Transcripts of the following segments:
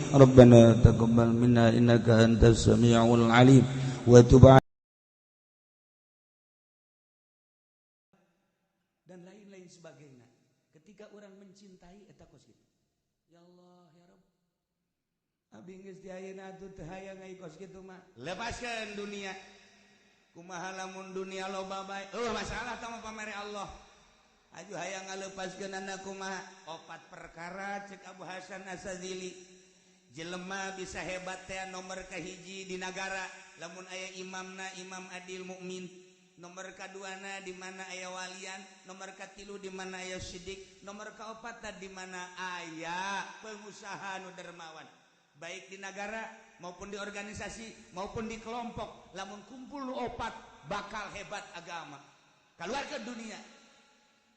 Rabbana taqabbal minna innaka antas samiul alim wa tub dan lain-lain sebagainya. Ketika orang mencintai eta kos kitu. Ya Allah ya Rabb. Abi geus di ayeuna atuh teu hayang ai kos kitu mah. Lepaskeun dunia. Kumaha lamun dunia loba bae. Eueuh masalah tah mah pamere Allah. Aju hayang ngalepaskeun anak kumaha? Opat perkara cek Abu Hasan Asy-Syadzili. Jelema bisa hebat teh nomor kahiji di nagara lamun aya imamna imam adil mukmin. Nomor kaduana di mana aya walian, nomor katilu di mana aya sidik, nomor kaopatna di mana aya pengusaha nu dermawan. Baik di nagara maupun di organisasi maupun di kelompok, lamun kumpul nu opat bakal hebat agama. Kaluarkeun dunia.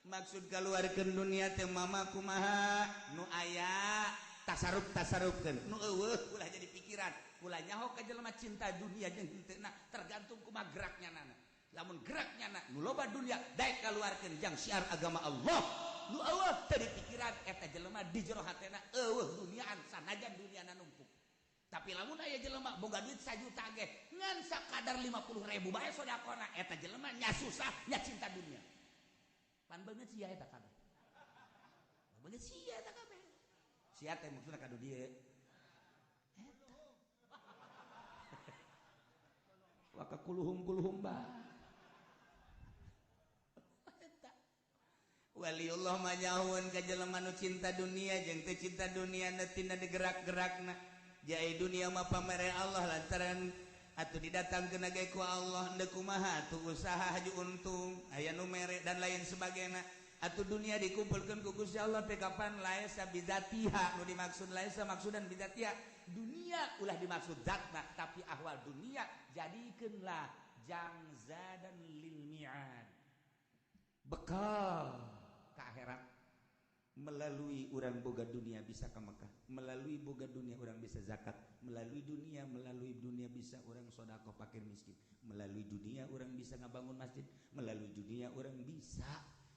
Maksud kaluarkeun dunia teh mama kumaha nu aya tasarruf tasarrufkeun, nu eueuh ulah jadi pikiran, ulah nyaho ka jelema cinta dunia jeung henteu tergantung kumaha geraknya nana. Lamun geraknya na nu loba dunia daek kaluarkeun jang syiar agama Allah, nu eueuh teu dipikiran eta jelema di jero hatena eueuh duniaan sanajan duniana numpuk. Tapi lamun aya jelema boga duit 1 juta ge ngan sakadar 50.000 bae sedekahna eta jelema nya susah nya cinta dunia. Pan beungeut sia eta kabeh. Beungeut sia eta kabeh. Sia teh maksudna ka dieu. Eta. Wa ka kuluhum kuluhum ba. Waliullah manyahun ka jelema nu cinta dunia jeung teu cinta dunia na tina digerak-gerakna. Jai dunia mah pamere Allah lantaran atuh didatangkeun ge ku Allah endeu kumaha atuh usaha haju untung aya nu mere dan lain sebagainya. Atuh dunia dikumpulkeun ku Gusti Allah teh kapan laesa bizatiha nu dimaksud laesa maksudan bizatiha dunia ulah dimaksud zatna tapi ahwal dunia jadikeunlah jang zadan lil mi'ad bekal ke akhirat. Melalui orang boga dunia bisa ke Mekah, melalui boga dunia orang bisa zakat, melalui dunia bisa orang sedekah fakir miskin, melalui dunia orang bisa ngabangun masjid, melalui dunia orang bisa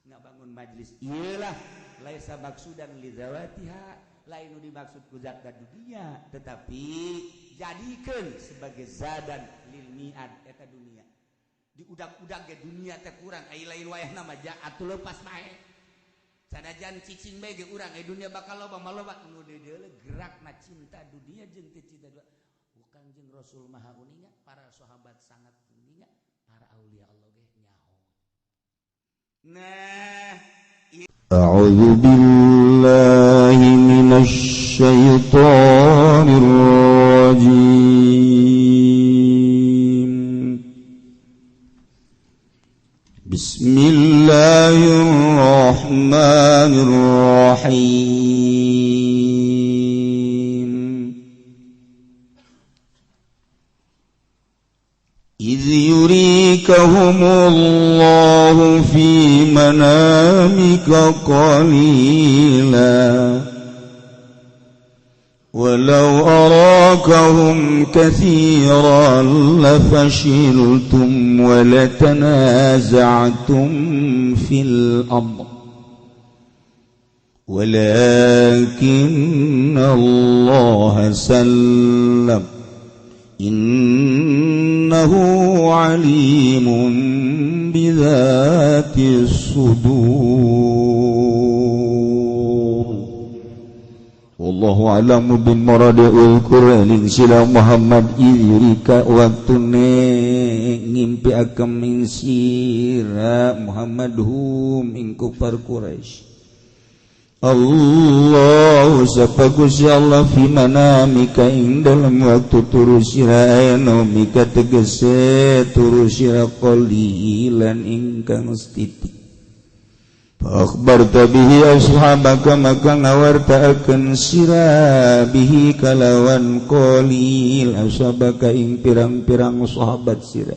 ngabangun majlis. Iyalah laisa maksudan li zawatiha, lain nu dimaksud ku zakat dunia, tetapi jadikeun sebagai zadan lil mi'ad eta dunia. Diudag-udag ge dunia teh kurang ai lain wayahna mah atuh lepas bae. Sanajan cicing bae ge urang ai dunia bakal loba mah loba nu deuleu gerakna cinta dunia jeung teu cinta dunia. Kanjeng Rasul maha uninga, para sahabat sangat uninga, para aulia Allah ge nyaho. Nah, a'udzu billahi minasy syaithanir rajim. Bismillahirrahmanirrahim. Idh yurikahumullahu fi manamika qalila ولو أراكهم كثيرا لفشلتم ولتنازعتم في الأمر ولكن الله سلم إنه عليم بذات الصدور. Wallahu a'lamu bil murad al-Qur'an sila Muhammad idrika waktune ngimpi akan min sira Muhammad hum ing kufar Quraisy. Allah sapa Gusti Allah fi manamika ing dalem waktu turu sira naumika tegese turu sira qalilan ingkang setitik. Akhbarta bihi ashabaka maka ngawartaakeun sira bihi kalawan qalil ashabaka ing pirang-pirang sahabat sira.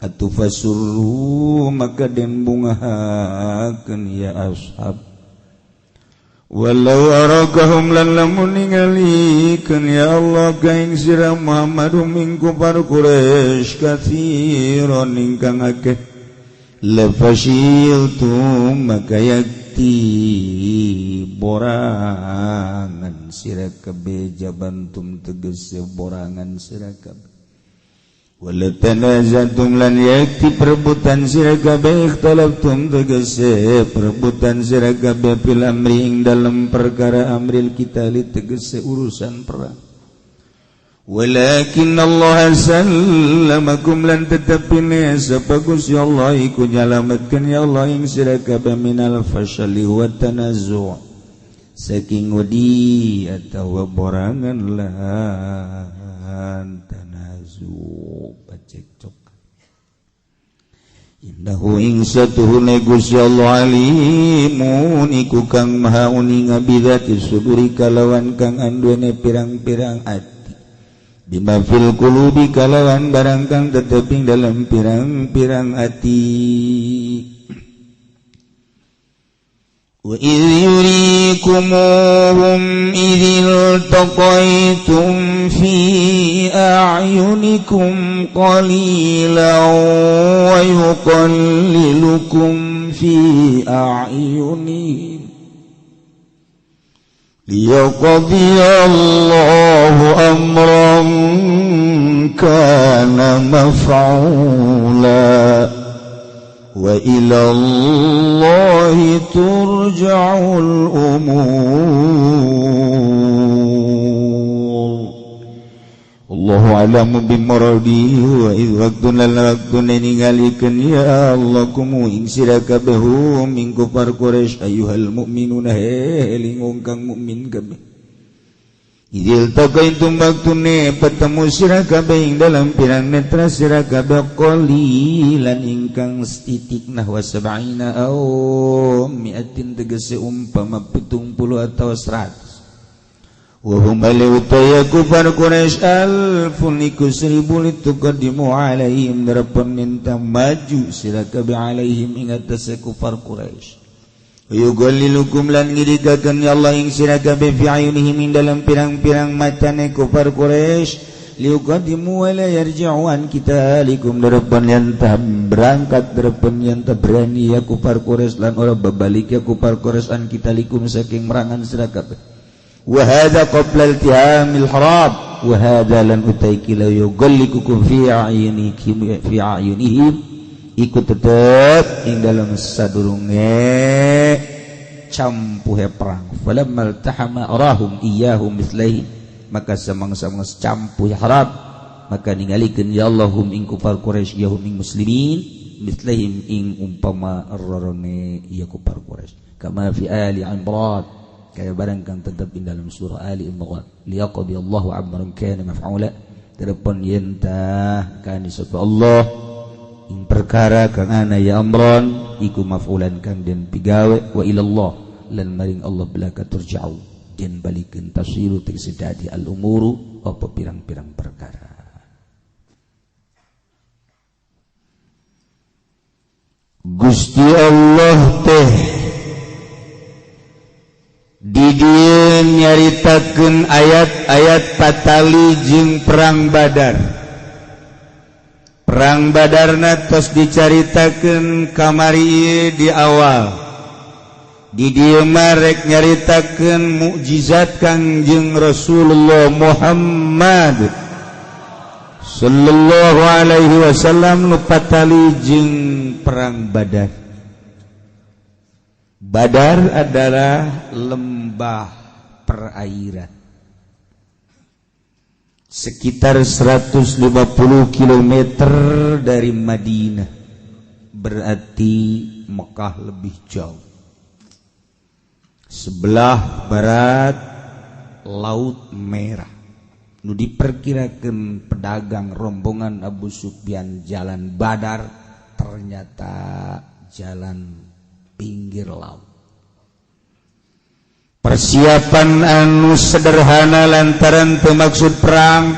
Atuh fasurru maka den bungahakeun ya ashab. Walau arakahum lan lamun ningalikeun ya Allah ka ing sira Muhammad min kufar Quraisy katsiran ingkang akeh. Lafashiltum maka yakti yakti borangan sira kabeh jabantum tegese borangan sira kabeh wala tanazatum lan yakti perebutan sira kabeh ikhtalaftum tegese perebutan sira kabeh fil amri ing dalem perkara amril qitali tegese urusan perang. Walakin Allah sallamakum lan tetepine sapa Gusti Allah iku nyalametkeun ya Allah ing sira kabeh minal fasyali wa tanazzu' saking wedi atawa borangan lan tanazu' pacekcok. Innahu ing satuhune Gusti Allah alimun iku kang maha uninga bidzati suduri kalawan kang anduene pirang-pirang ati bima fil qulubi kalawan barang kang teteping dalam pirang-pirang ati. Wa idh yurikumuhum idh iltaqaitum fi a'yunikum qalilan wa yuqallilukum fi a'yunihim liyaqdi Allahu amran kana maf'ula wa ila Allahi turja'ul umur. Allahu a'lamu bimuradihi wa idh waqtun lal waqtun ningalikeun ya Allah kumu ing sira kabeh hum ing kufar Quraisy ayyuhal mu'minuna he lingung kang mukmin kabeh idil taqaitum waktune petemu sira kabeh ing dalam pirang netra sira kabeh qalilan ingkang setitik nahwa sab'ina aw mi'atin tegese umpama 70 atau 100. Wahum alaihi kufar Quraisy alfun iku 1000 lituqaddimu alaihim darapun minta maju sira kabeh alaihim ing atase kufar Quraisy. Yugallilukum lan ngirikakeun ya Allah ing sira kabeh fi ayunihim ing dalam pirang-pirang matane kufar Quraisy liuqaddimu wa la yarji'u an qitalikum darapun yen tah berangkat darapun yen tah berani ya kufar Quraisy lan ora babalik ya kufar Quraisy an qitalikum saking merangan sira kabeh. Wa hadza qabla iltihamil harab wa hadza lan utaiki la yugallikukum fi a'yunikum fi a'yunihim iku tetep ing dalem sadurunge campuhe perang. Falamma iltahama arahum iyyahum mithlaihi maka samang-samang campuh harab maka ningalikeun ya Allahum ing kufar Quraisy yahum ing muslimin mithlaihim ing umpama rorone ya kufar Quraisy kama fi ali Imran kaya barang kang tetep ing dalam surah Ali Imran liyaqdi Allahu amran kana maf'ula telepon yen tah kan sapa Allah ing perkara kang ana ya amran iku maf'ulan kang den pigawe wa ilallah lan maring Allah belaka turja'u den balikeun tasiru tegese dadi al umuru apa pirang-pirang perkara. Gusti Allah teh di dieu nyaritakeun ayat-ayat patali jeung perang Badar. Perang Badarna tos dicaritakeun kamari di awal. Di dieu mah rek nyaritakeun mukjizat Kangjeng Rasulullah Muhammad sallallahu alaihi wasallam nu patali jeung perang Badar. Badar adalah lembah perairan sekitar 150 km dari Madinah, berarti Mekah lebih jauh. Sebelah barat Laut Merah. Nu diperkirakan pedagang rombongan Abu Sufyan jalan Badar, ternyata jalan pinggir laut. Persiapan anu sederhana lantaran pemaksud perang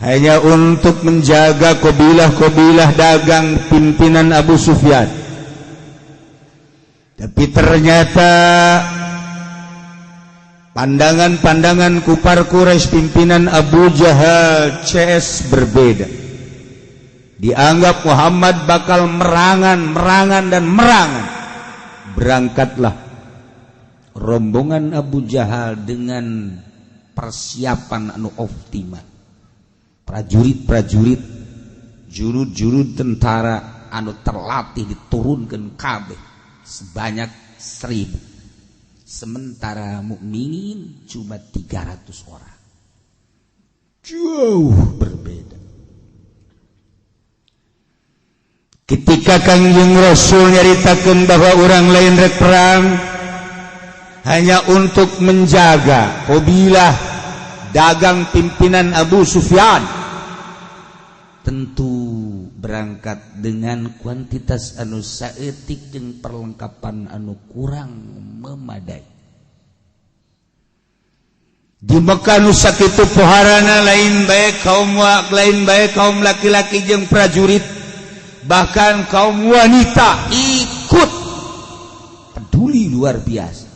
hanya untuk menjaga kabilah-kabilah dagang pimpinan Abu Sufyan. Tapi ternyata pandangan-pandangan kufar Quraisy pimpinan Abu Jahal CS berbeda. Dianggap Muhammad bakal merangan, merangan, dan merangan. Berangkatlah rombongan Abu Jahal dengan persiapan anu optimal. Prajurit-prajurit, juru-juru tentara anu terlatih diturunkan kabeh sebanyak 1000. Sementara mukminin cuma 300 orang. Jauh berbeda. Ketika Kangjeng Rasul nyaritakeun bahwa orang lain rek perang hanya untuk menjaga kabilah dagang pimpinan Abu Sufyan, tentu berangkat dengan kuantitas anu saeutik jeung perlengkapan anu kurang memadai. Di Mekah nu sakitu poharana lain bae kaum lain bae kaum laki-laki jeung prajurit, bahkan kaum wanita ikut peduli luar biasa.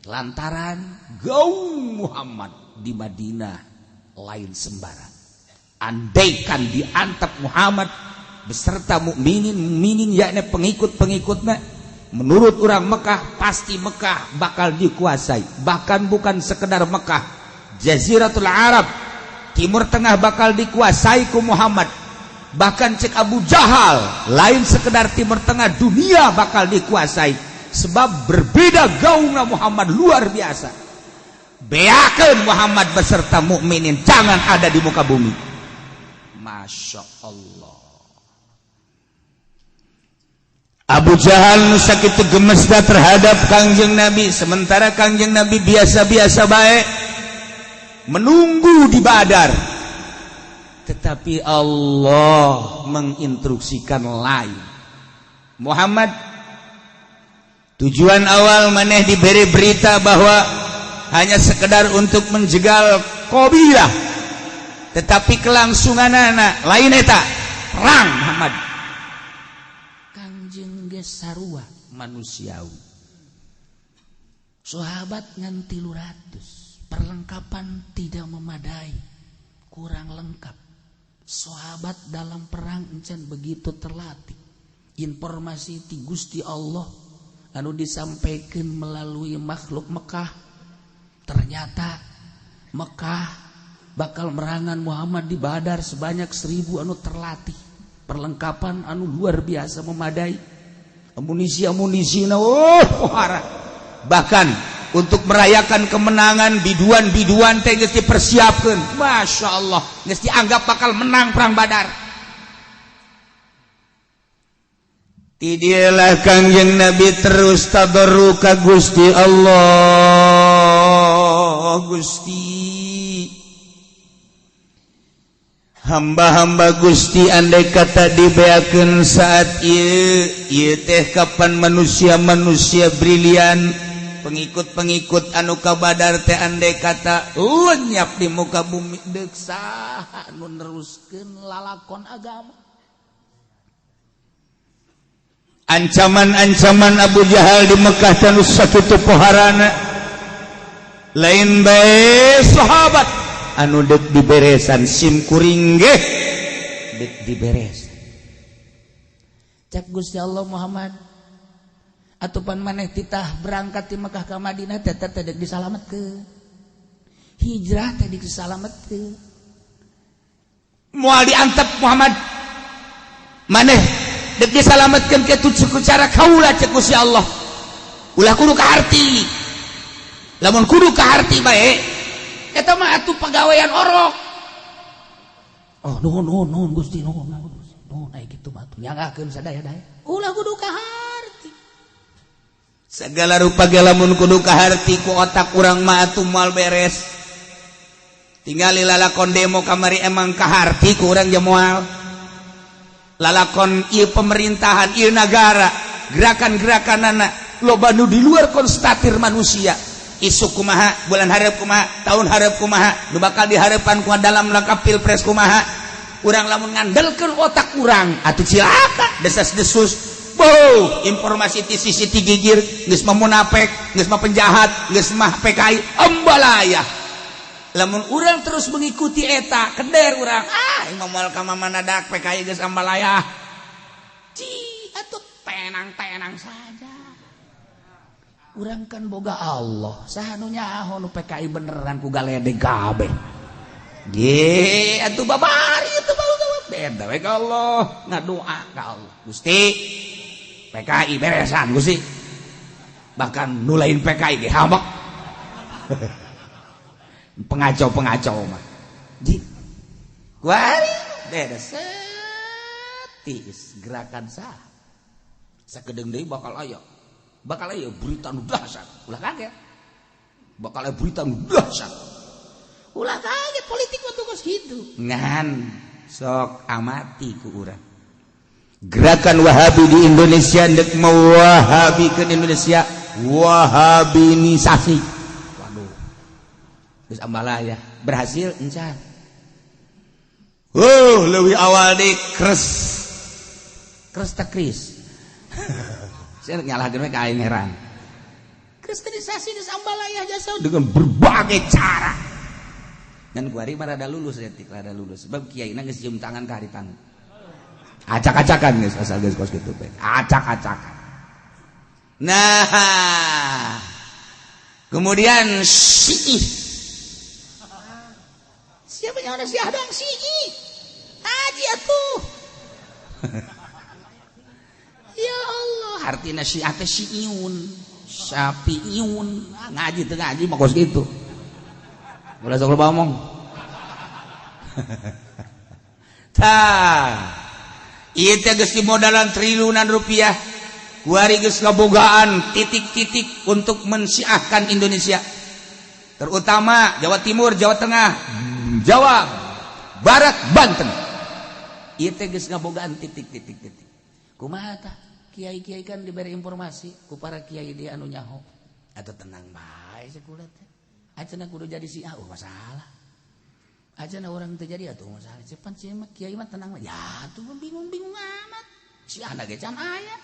Lantaran gaung Muhammad di Madinah lain sembarang. Andaikan diantap Muhammad beserta mukminin mukminin yakni pengikut-pengikutnya, menurut orang Mekah pasti Mekah bakal dikuasai. Bahkan bukan sekedar Mekah, Jaziratul Arab, Timur Tengah bakal dikuasai ku Muhammad. Bahkan cek Abu Jahal, lain sekedar Timur Tengah, dunia bakal dikuasai. Sebab berbeda gaungna Muhammad luar biasa. Beakeun Muhammad beserta mukminin jangan ada di muka bumi. Masya Allah. Abu Jahal nu sakitu gemesna terhadap Kangjeng Nabi, sementara Kangjeng Nabi biasa-biasa baik menunggu di Badar. Tetapi Allah menginstruksikan lain. Muhammad, tujuan awal maneh diberi berita bahwa hanya sekedar untuk menjegal kabilah, tetapi kelangsungan anak lain eta perang. Muhammad, Kangjeng geus sarua manusiawi, sahabat ngan 300, perlengkapan tidak memadai, kurang lengkap. Sahabat dalam perang encan begitu terlatih. Informasi ti Gusti Allah anu disampaikan melalui makhluk Mekah, ternyata Mekah bakal merangan Muhammad di Badar sebanyak 1000 anu terlatih, perlengkapan anu luar biasa memadai, amunisi amunisi, oh pohara. Bahkan untuk merayakan kemenangan biduan-biduan teh geus dipersiapkeun. Masya Allah, geus dianggap bakal menang perang Badar. Tidialah Kangjeng Nabi terus tadarru ka Gusti Allah. Gusti, hamba-hamba Gusti andai kata dibeakeun saat ieu, ieu teh kapan manusia-manusia brilian, pengikut-pengikut anu ka Badar teh andai kata lenyap di muka bumi, deuk saha anu neruskeun lalakon agama? Ancaman-ancaman Abu Jahal di Mekah tanu sakitu poharana, lain bae sahabat anu dek diberesan, sim kuring ge dek diberes. Cek Gusti Allah, Muhammad, atupan maneh titah berangkat di Mekah ka Madinah teh teh dek disalametkeun, hijrah teh disalametkeun, moal diantep. Muhammad, maneh dek disalametkeun ke ku cara kaula. Cek Gusti Allah, ulah kudu kaharti. Lamun kudu kaharti bae eta mah atuh pagawean orok. Oh, nuhun, nuhun, nuhun Gusti, nuhun, nuhun, nuhun. Aya kitu mah atuh nyanggakeun sadaya-daya. Ulah kudu kaharti, segala rupa ge lamun kudu kaharti ku otak urang mah atuh moal beres. Tinggali lalakon demo kamari, emang kaharti ku urang je moal. Lalakon ieu pemerintahan, ieu nagara, gerakan-gerakan anak loba nu di luar konstatir manusia. Isuk kumaha, bulan hareup kumaha, tahun hareup kumaha, nu bakal dihareupan kumaha, dalam rangka pilpres kumaha. Urang lamun ngandelkeun otak urang atuh cilaka, desas-desus. Boh, informasi ti sisi ti gigir, geus mah munafik, geus mah penjahat, geus mah PKI, ambalaya. Lamun urang terus mengikuti eta, keder urang. Ah, mah moal ka mana dak PKI geus ambalaya. Ci, atuh tenang-tenang saja. Urang kan boga Allah, saha nu nyaho nu PKI beneran ku galedeg kabeh. Ge atuh babari atuh beda we ka Allah, ngadoa ka Allah. Gusti PKI beresan Gusti. Bahkan nu lain PKI ge hamek. Pengacau-pengacau mah. Ji. Kuari beda setis gerakan sah. Sakedeung deui bakal aya. Bakal aya berita nu dahsyat. Ulah kaget. Bakal aya berita nu dahsyat. Ulah kaget politik mah tuh kos kitu. Ngan sok amati ku urang. Gerakan Wahabi di Indonesia ndek mewahabikeun Indonesia, wahabinisasi. Waduh. Geus ambalaya berhasil encan. Leuwih awal di kres. Kres teh kris. Saya nyalahkeun we ka aing heran. Kristenisasi di ambalaya jasa dengan berbagai cara. Dan kuari mah rada lulus etik, rada lulus. Sebab kiaina geus cium tangan ka haritan. Acak-acakan geus asal geus kos kitu bae. Acak-acakan. Nah, kemudian Syiih. Siapa yang ada Syiah dong Syiih. Haji atuh. Ya Allah, artina Syiah teh Syiiun, Syafi'iun. Ngaji teu ngaji mah kos kitu. Ulah sok loba omong. Tah. Ieu teh geus dimodalan triliunan rupiah. Kuari geus ngabogaan titik-titik untuk mensiahkan Indonesia. Terutama Jawa Timur, Jawa Tengah, Jawa Barat, Banten. Ieu teh geus ngabogaan titik-titik-titik. Kumaha tah? Kiai-kiai kan diberi informasi ku para kiai dia anu nyaho. Atuh tenang bae sakulat teh. Acana kudu jadi si A, oh masalah. Acana orang teu jadi atuh masalah. Cepan sih mah kiai mah tenang mah. Ya atuh bingung-bingung amat. Si anak ge can aya.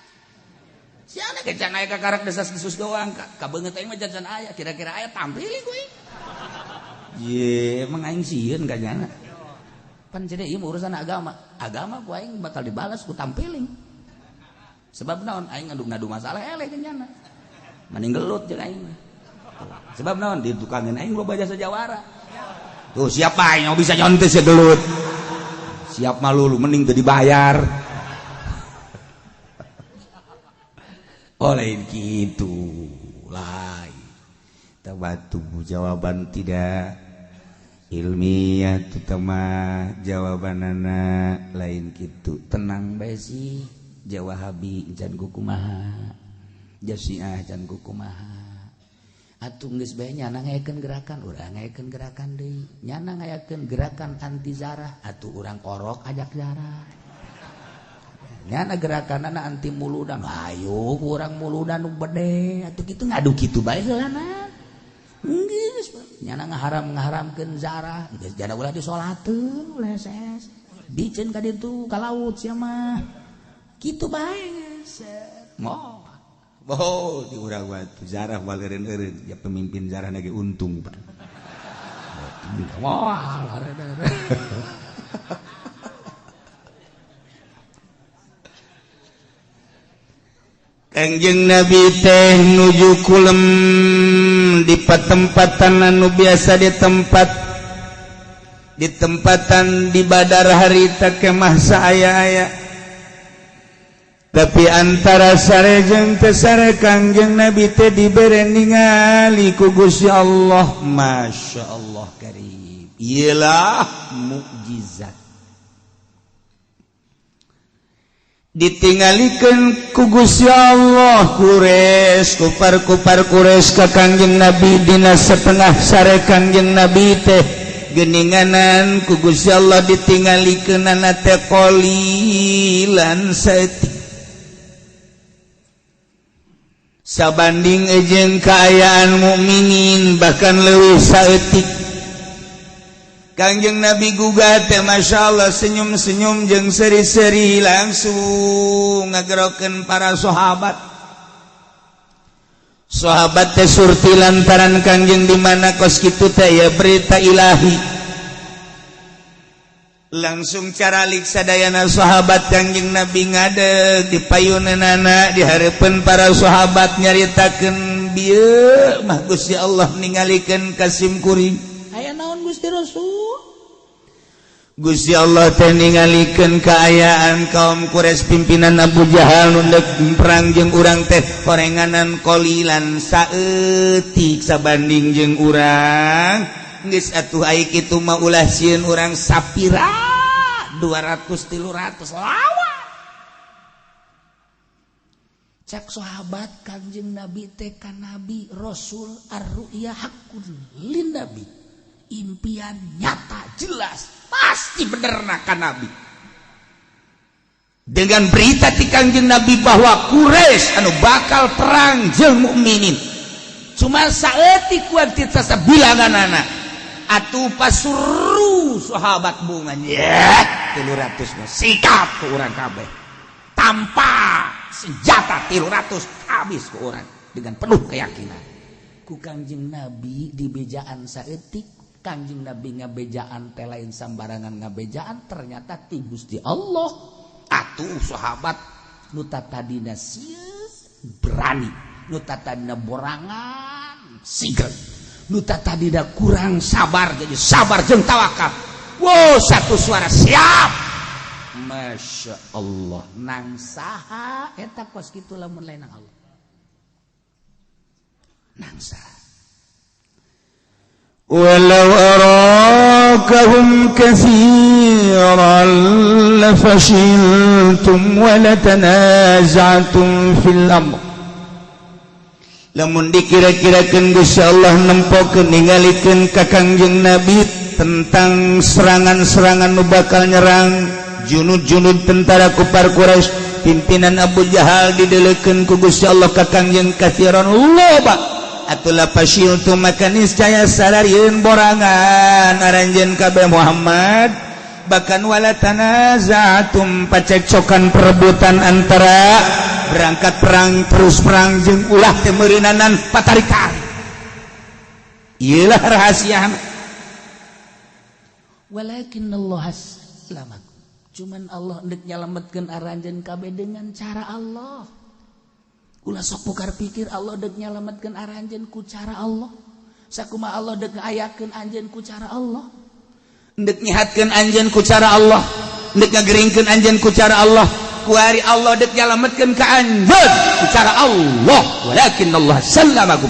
Si anak ge can aya kakarak desas-desus doang. Kabeungeut aing mah can aya, kira-kira aya tampil ku aing. Ye, emang aing sieun ka nyana. Pan jadi ieu urusan agama. Agama ku aing bakal dibalas ku tampiling. Sebab naon aing ngadu-ngadu masalah eleh ka nyana. Mending gelut jeung aing mah. Sebab naon di tukangin aing loba jasa jawara. Tuh siapa yang bisa nyontes ya gelut. Siap malu lu mending teu dibayar. Oh lain gitu. Lain. Kita batu jawaban tidak ilmiah tu mah jawabanana lain gitu. Tenang bae sih. Jawahabi can kumaha. Jasiah can kumaha. Atuh geus bae nyana ngayakeun gerakan, urang ngayakeun gerakan deui. Nyana ngayakeun gerakan anti zarah, atuh urang orok ajak zarah. Nyana gerakanana anti muludan, hayu urang muludan nu bede, atuh kitu ngadu kitu bae heulana. Geus nyana ngaharam-ngaharamkeun zarah, geus jana ulah disolateun, ulah ses. Diceun ka ditu ka laut sia mah. Kitu bae geus. Moh. Oh, di urang batu zarah waleureun-eureun ya pemimpin zarah lagi untung Pak. Wah, Kangjeng Nabi teh nuju kulem di patempatan anu biasa di tempat di tempatan di Badar harita kemah saaya-aya. Tapi antara sare jeung teu sare Kangjeng Nabi teh dibere ningali ku Gusti Allah. Masya Allah karim. Iyalah mukjizat. Ditinggalikeun ku Gusti Allah Quraisy, kupar-kupar Quraisy ka Kangjeng Nabi dina setengah sare Kangjeng Nabi teh geuninganan ku Gusti Allah ditinggalikeunana teh qalilan saeutik. Sabanding jeung kaayaan mukminin bahkan leuwih saeutik. Kangjeng Nabi gugat teh Masya Allah senyum-senyum jeung seri-seri langsung ngagerokeun para sahabat. Sahabat teh surti lantaran Kangjeng di mana kos kitu teh ya berita ilahi. Langsung caralik sadayana sahabat Kangjeng Nabi ngadeg di payuneunana di hareupeun para sahabat nyaritakeun Nabi ye mah Gusti Allah ningalikeun ka sim kuring. Aya naon Gusti Rasul? Gusti Allah teh ningalikeun kaayaan kaum Quraisy pimpinan Abu Jahal nu deuk perang jeung urang teh horenganan qolilan saeutik sabanding jeung urang. Geus atuh ai kitu mah ulah sieun urang sapira 200 300 lawan. Cak sahabat Kangjeng Nabi teh ka Nabi Rasul ar-ru'ya haqqun lin Nabi. Impian nyata jelas pasti bener ka Nabi. Dengan berita ti Kangjeng Nabi bahwa Quraisy anu bakal perang jeung mukminin cuma saeutik kuantitas bilanganana, atuh pasuru sahabat bunga ya 300 mah sikat ke urang kabeh tanpa senjata, 300 habis ke urang dengan penuh keyakinan. Ku Kangjeng Nabi dibejaan saeutik. Kangjeng Nabi ngabejaan teh lain sambarangan ngabejaan, ternyata ti Gusti Allah. Atuh sahabat nu tadina sieun berani, nu tadina borangan sigeun, nu tadina kurang sabar jadi sabar jeung tawakal. Wow, satu suara siap. Masya Allah, nang saha eta kos kitu lamun lain nang Allah? Nang saha? ولو أراكهم كثيرا لفشلتم ولتنازعتم في الأمر. Lamun dikira-kirakeun Gusti Allah nempokeun ningalikeun ka Kangjeng Nabi tentang serangan-serangan nu bakal nyerang junud-junud tentara kufar Quraisy pimpinan Abu Jahal, didelekeun ku Gusti Allah ka Kangjeng kathiran loba, atuh lafashiltum maka niscaya sararieun borangan aranjeun kabeh Muhammad, bahkan wala tanazatum pacekcokan perebutan antara berangkat perang terus perang jeung ulah teh meureunanan patarikan. Iyalah rahasia. Walakin Allah selamat, cuman Allah ndek nyalametkeun aranjeun kabeh dengan cara Allah. Ulah sok pukar pikir, Allah dek nyalametkeun aranjeun ku cara Allah. Sakuma Allah dek ngayakeun anjeun ku cara Allah. Ndek nyihatkeun anjeun ku cara Allah, ndek ngageringkeun anjeun ku cara Allah. Kuari Allah dek nyalametkeun ka anjeun ku cara Allah. Walakin Allah sallamakum.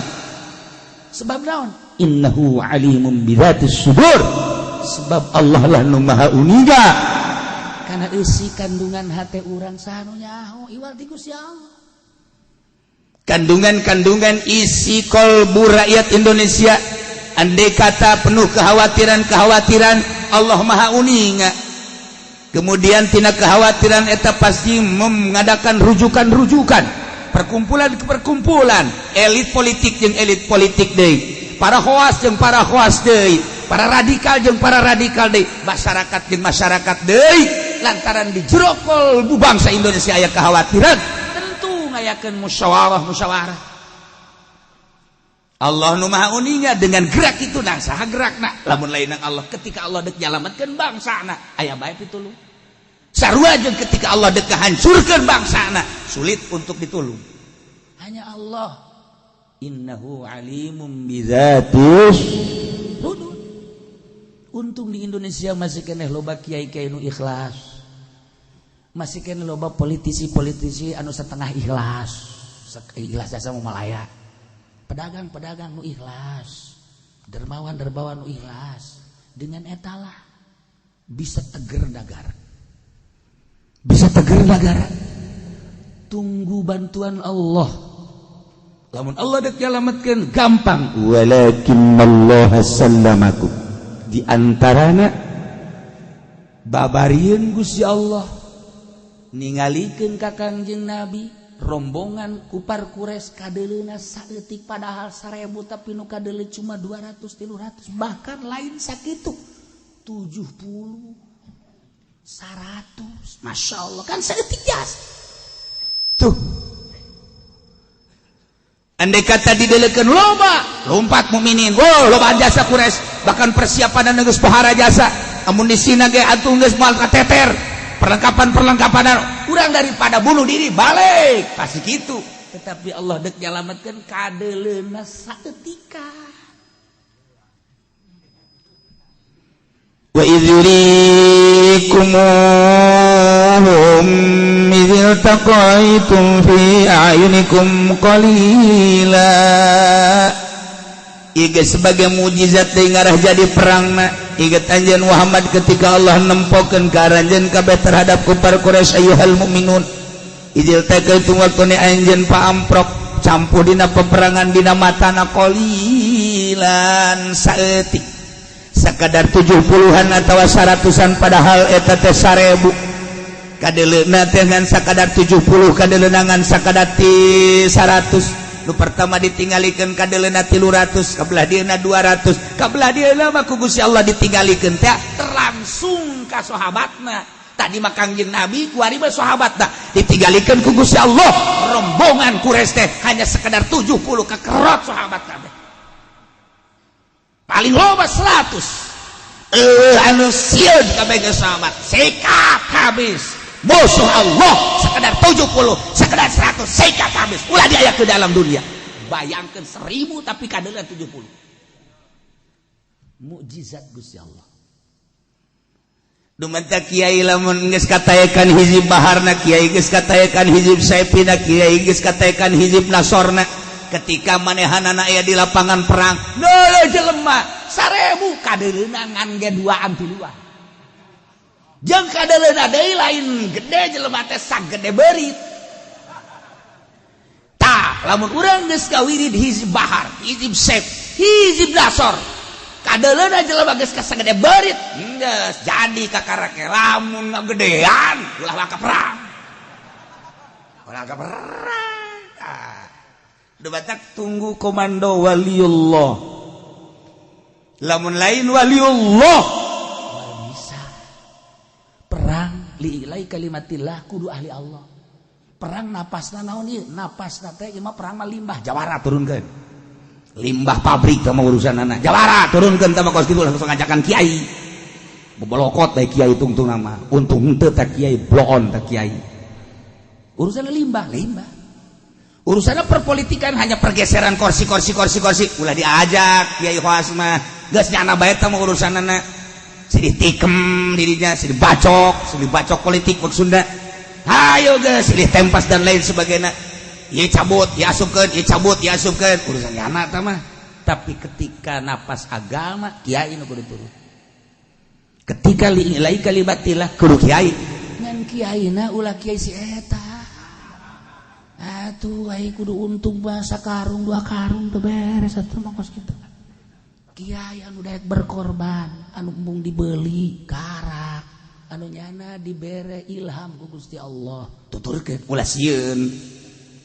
Sebab naon? Innahu alimun bidzatis sudur. Sebab Allah lah nu maha uniga karena isi kandungan hati urang. Saha nu nyaho iwal ti Gusti Allah? Kandungan-kandungan isi kolbu rakyat Indonesia, andai kata penuh kekhawatiran-kekhawatiran, Allah maha uninga. Kemudian tina kekhawatiran eta pasti mengadakan rujukan-rujukan, perkumpulan ke perkumpulan, elit politik jeung elit politik deui, para khawas jeung para khawas deui, para radikal jeung para radikal deui, masyarakat jeung masyarakat deui. Lantaran di jero kolbu bangsa Indonesia aya kekhawatiran, tentu ngayakeun musyawarah musyawarah. Allah nu maha uninga dengan gerak itu. Nah, saha gerakna lamun lain nang Allah? Ketika Allah dek nyalametkeun bangsana aya bae pitulung, sarua jeung ketika Allah dek ngahancurkeun bangsana sulit untuk ditulung. Hanya Allah. Innahu alimun bidzatis sudur. Untung di Indonesia masih keneh loba kiai-kiai nu ikhlas, masih keneh loba politisi-politisi anu setengah ikhlas, ikhlas jasa mau malaya, pedagang-pedagang nu ikhlas, dermawan-dermawan nu ikhlas. Dengan etalah bisa teger negara, bisa teger negara. Tunggu bantuan Allah. Lamun Allah dek nyalametkeun gampang. Walakin Allah sallamakum. Di antarana babarieun Gusti Allah ningalikeun ka Kangjeng Nabi rombongan kupar Quraisy kadeleuna saeutik, padahal 1000, tapi nu kadeuleu cuma 200 300, bahkan lain sakitu, 70 100. Masya Allah, kan saeutik jas tuh. Andai kata didelekeun loba, lompat mukminin. Wow, loba jasa Quraisy, bahkan persiapan dan geus pohara jasa. Amun di sina ge atuh geus moal kateter. Perlengkapan-perlengkapan kurang, daripada bunuh diri balik pasti gitu. Tetapi Allah dek nyalametkeun kadeleuna saeutika. Wa idz yurikumuhum idz iltaqaitum fi a'yunikum qalila. Iga sebagai mujizat deui ngarah jadi perangna. Ingat anjeun Muhammad ketika Allah nempokeun ka aranjeun kabeh terhadap kufar Quraisy ayyuhal mukminun. Idil taqaitum waktune anjeun paamprok campuh dina peperangan dina matana qalilan saeutik. Sakadar 70-an atawa 100-an padahal eta teh 1000. Kadeleuna teh ngan sakadar 70 kadeleuna ngan sakadar 100. Nu pertama ditinggalikeun kadeleuna 300 kabelah dieuna 200 kabelah dieuna mah ku Gusti Allah ditinggalikeun teh terlangsung ka sahabatna. Tadi mah Kangjeng Nabi kuari mah sahabatna ditinggalikeun ku Gusti Allah. Rombongan Quraisy teh hanya sekedar 70 kekerot sahabat kabeh. Paling loba 100. Anu sieun kabeh ge sahabat sikat habis. Musuh Allah sekedar 70, sekedar 100 sikat habis. Ulah diaya ke dalam dunia. Bayangkan 1000 tapi kadeuleuan 70. Mukjizat Gusti Allah. Dumanta kiai lamun geus kataekan hizib baharna, kiai geus kataekan hizib saepina, kiai geus kataekan hizib nasorna. Ketika manehanana aya di lapangan perang, deuleu jelema 1000 kadeuleuna ngan ge duaan tiluan. Jeung kadeuleuna deui lain gede jelema teh sagede beurit. Tah, lamun urang geus kawirid hizib bahar, hizib saep, hizib nasor, kadeuleuna jelema geus kasagede beurit, geus jadi kakarake lamun ngagedean ulah waka perang. Ulah waka perang. Tah. Duh batak tunggu komando waliullah. Lamun lain waliullah bisa perang liilai kalimatillah kudu ahli Allah. Perang napasna naon ieu? Napasna teh ieu mah perang mah limbah jawara turunkeun. Limbah pabrik teh mah urusanana. Jawara turunkeun teh mah kos kitu langsung ngajakan kiai. Bebolokot teh kiai tungtung nama. Untung henteu teh kiai bloon teh kiai. Urusanna limbah, limbah. Urusanna perpolitikan hanya pergeseran kursi kursi kursi kursi. Ulah diajak kiai Hoas mah. Geus nyana bae teh mah urusanana. Silih tikem dirinya, silih bacok politik maksudna. Hayo geus silih tempas dan lain sebagainya. Ieu cabut, ieu asupkeun, ieu cabut, ieu asupkeun. Urusan nyana teh mah. Tapi ketika napas agama kiai nu kudu turun. Ketika liilai kalimatillah kudu kiai. Ngan kiaina ulah kiai si eta. Atuh ai kudu untung bahasa karung dua karung teu beres atuh mah kos kitu. Kiai anu daek berkorban, anu embung dibeli karak, anu nyana dibere ilham ku Gusti Allah. Tuturkeun ulah sieun.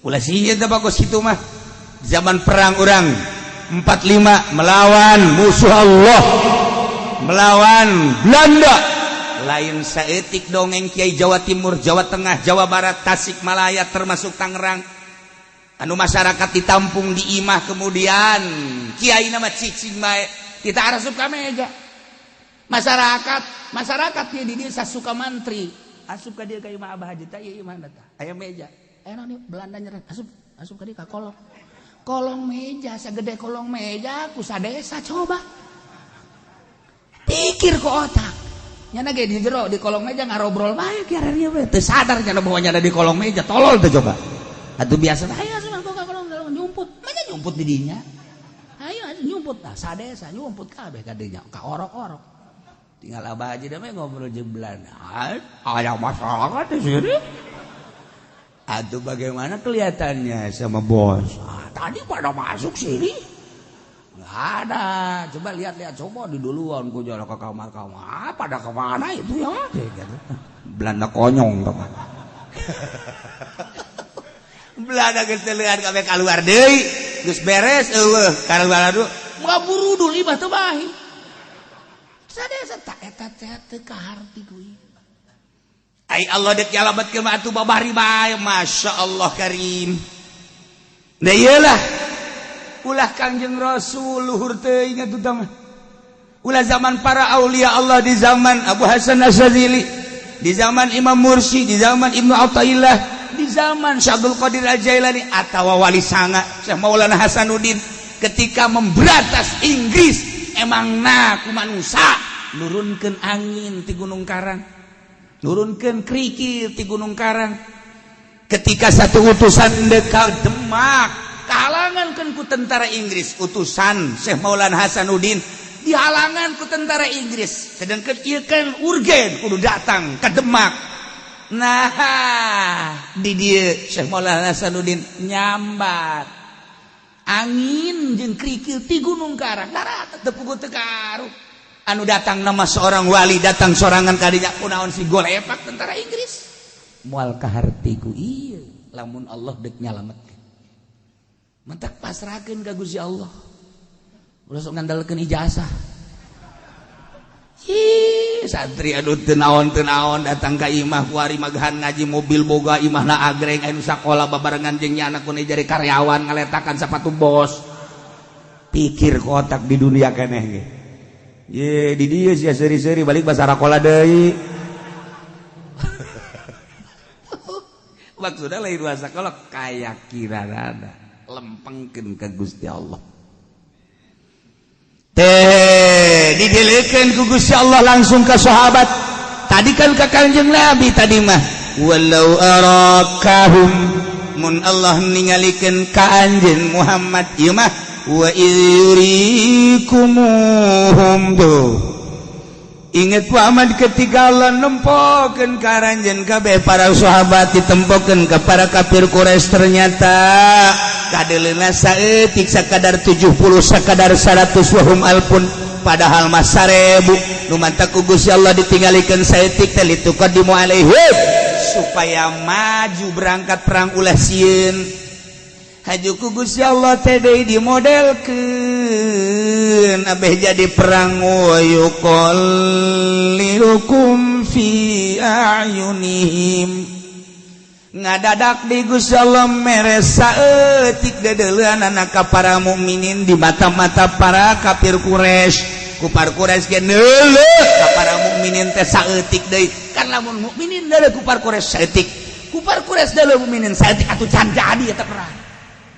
Ulah sieun teh bagus kitu mah. Zaman perang urang 45 melawan musuh Allah, melawan Belanda. Lain saeutik dongeng kiai Jawa Timur, Jawa Tengah, Jawa Barat, Tasikmalaya termasuk Tangerang. Anu masyarakat ditampung di imah kemudian kiai nama cicing bae kita asup ka meja. Masyarakat, masyarakat ieu di desa Sukamantri asup ka dieu ka imah Abah Haji tah ieu imahna tah aya meja. Aya naon Belanda nyerang asup asup ka dieu ka kolong. Kolong meja sagede kolong meja ku sadesa coba. Pikir ku otak. Nyana ge di jero di kolong meja ngarobrol bae kieu we teu sadar nyana bahwa nyana di kolong meja tolol teh coba. Atuh biasa ayo asup ka kolong nyumput. Manya nyumput di dinya. Ayo nyumput tah sadesa nyumput kabeh ka dinya ka orok-orok. Tinggal Abah Haji mah ngobrol jeung Belanda. Ada masyarakat di sini. Aduh bagaimana kelihatannya sama bos? Ah, tadi pada masuk sini. Nggak ada. Coba lihat-lihat coba di duluan ku jalan ke kamar-kamar. Ah, pada kemana itu ya? Gitu. Belanda konyong teman. Belanda geus teulean kabeh kaluar deui. Geus beres eueuh kaluar adu. Ngaburu dulu mah teu bahi. Sadesa tak eta teh teu kaharti ku ieu. Ai Allah dek nyalametkeun mah atuh babari bae, Masya Allah Karim. Nah iyalah. Ulah Kangjeng Rasul luhur teuing atuh tah mah. Ulah zaman para aulia Allah di zaman Abu Hasan Asyadzili, di zaman Imam Mursi, di zaman Ibnu Athaillah, di zaman Syekh Abdul Qadir Al-Jailani atawa Wali Sanga Syekh Maulana Hasanuddin ketika memberantas Inggris, emang na ku manusia nurunkeun angin ti Gunung Karang, nurunkeun kerikil ti Gunung Karang. Ketika satu utusan dekat Demak kahalangan kan ku tentara Inggris, utusan Syekh Maulana Hasanuddin dihalangan ku tentara Inggris, sedangkan ieu kan urgen kudu datang ke Demak. Nah, di dieu Syekh Maulana Hasanuddin nyambat angin jeung kerikil ti Gunung Karang, darat teu puguh teu karuh. Anu datang nama seorang wali datang sorangan kadinya, kunaon si golepak tentara Inggris? Moal kaharti ku ieu lamun Allah dek nyalametkeun. Mentak pasrahkeun ka Gusti Allah. Ulah sok ngandalkeun ijazah. Ih, santri aduh teu naon datang ka imah kuari magahan ngaji mobil boga imahna agreng, anu sakola babarengan jeung nyana ku jari karyawan ngaletakan sepatu bos. Pikir kotak di dunia keneh ge. Ye di dieu sia seuri-seuri balik basarakola deui. Maksudna lain bahasa kalau kayakinanana lempengkeun ka Gusti Allah. Teh didelekeun ku Gusti Allah langsung ke sahabat. Tadi kan ka Kanjeng Nabi tadi mah walau arakahum, mun Allah ningalikeun ka anjeun Muhammad ieu mah wa yurikumuhum tuh. Ingat Muhammad ketika Allah nempokeun ka aranjeun kabeh para sahabat, ditempokeun ka para kafir Quraisy, ternyata kadeleuna saeutik sakadar 70 sakadar 100 wahum alpun, padahal mah 1000. Nu mantak ku Gusti Allah ditinggalikeun saeutik teh lituqaddimu alaihim, supaya maju berangkat perang ulah sieun. Haju ku Gusti Allah teh deui dimodelkeun abeh jadi perang wa yuqallilukum fi a'yunihim, ngadadak di Gusti Allah mere saeutik dedeuleunana ka para mukminin di mata-mata para kafir Quraisy. Kupar Quraisy ge neuleuh ka para mukminin teh saeutik deui, kan lamun mukminin deuleuh kupar Quraisy saeutik, kupar Quraisy deuleuh mukminin saeutik, atuh can jadi eta perang.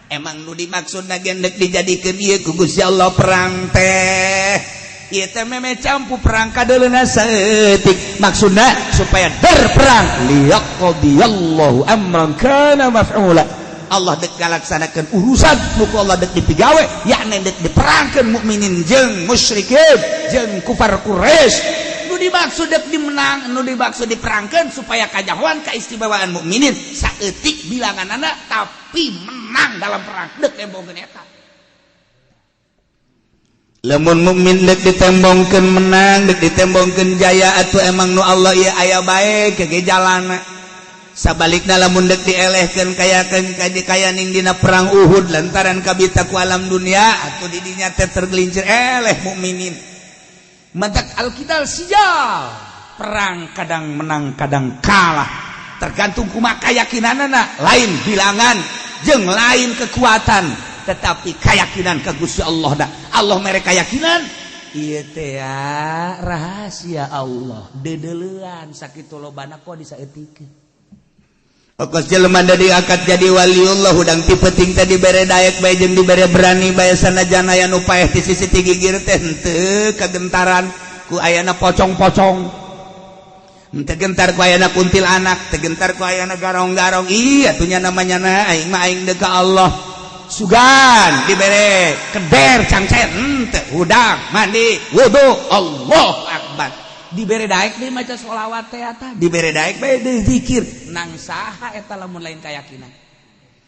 Emang nu dimaksud gendek dijadikeun ieu ku Gusti Allah perang teh ieu teh meme campu perang kadeuleuna saeutik, maksudna supaya der perang liyaqdiyallahu amran kana maf'ula. Allah dek ngalaksanakeun urusan nu ku Allah dek dipigawe, yakni dek diperangkeun mukminin jeung musyrikin jeung kufar Quraisy. Nu dimaksud dek dimenang, nu dimaksud diperangkeun supaya kajahoan keistimewaan mukminin saeutik bilanganana tapi menang dalam perang dek tembongkeun eta. Lamun mukmin dek ditembongkeun menang, dek ditembongkeun jaya, atuh emang nu Allah ieu aya bae ke jalana. Sabalikna lamun dek dielehkeun kayakeun kayaning dina perang Uhud lantaran kabita ku alam dunia, atuh di dinya teh tergelincir eleh mukminin. Mantak alkitab sijal perang kadang menang kadang kalah tergantung kumaha keyakinanana, lain bilangan jeung lain kekuatan tetapi keyakinan ke Gusti Allah. Da Allah mere keyakinan ieu teh ya, rahasia Allah deudeulean sakitu lobana kok disaeutikeun. Okos jelema diangkat jadi waliullah hudang ti peuting teh dibere daek bae jeung dibere berani bae, sanajan aya nu paeh ti sisi ti gigir teh henteu kagentaran ku ayana pocong-pocong, henteu gentar ku ayana kuntilanak, teu gentar ku ayana garong-garong. Iya atuh nya namanya na aing mah aing deuk ka Allah sugan dibere keder cangcen henteu hudang mandi wudu Allahu akbar, dibere daek deui maca sholawat teh eta, dibere daek bae deui zikir nang saha eta lamun lain keyakinan.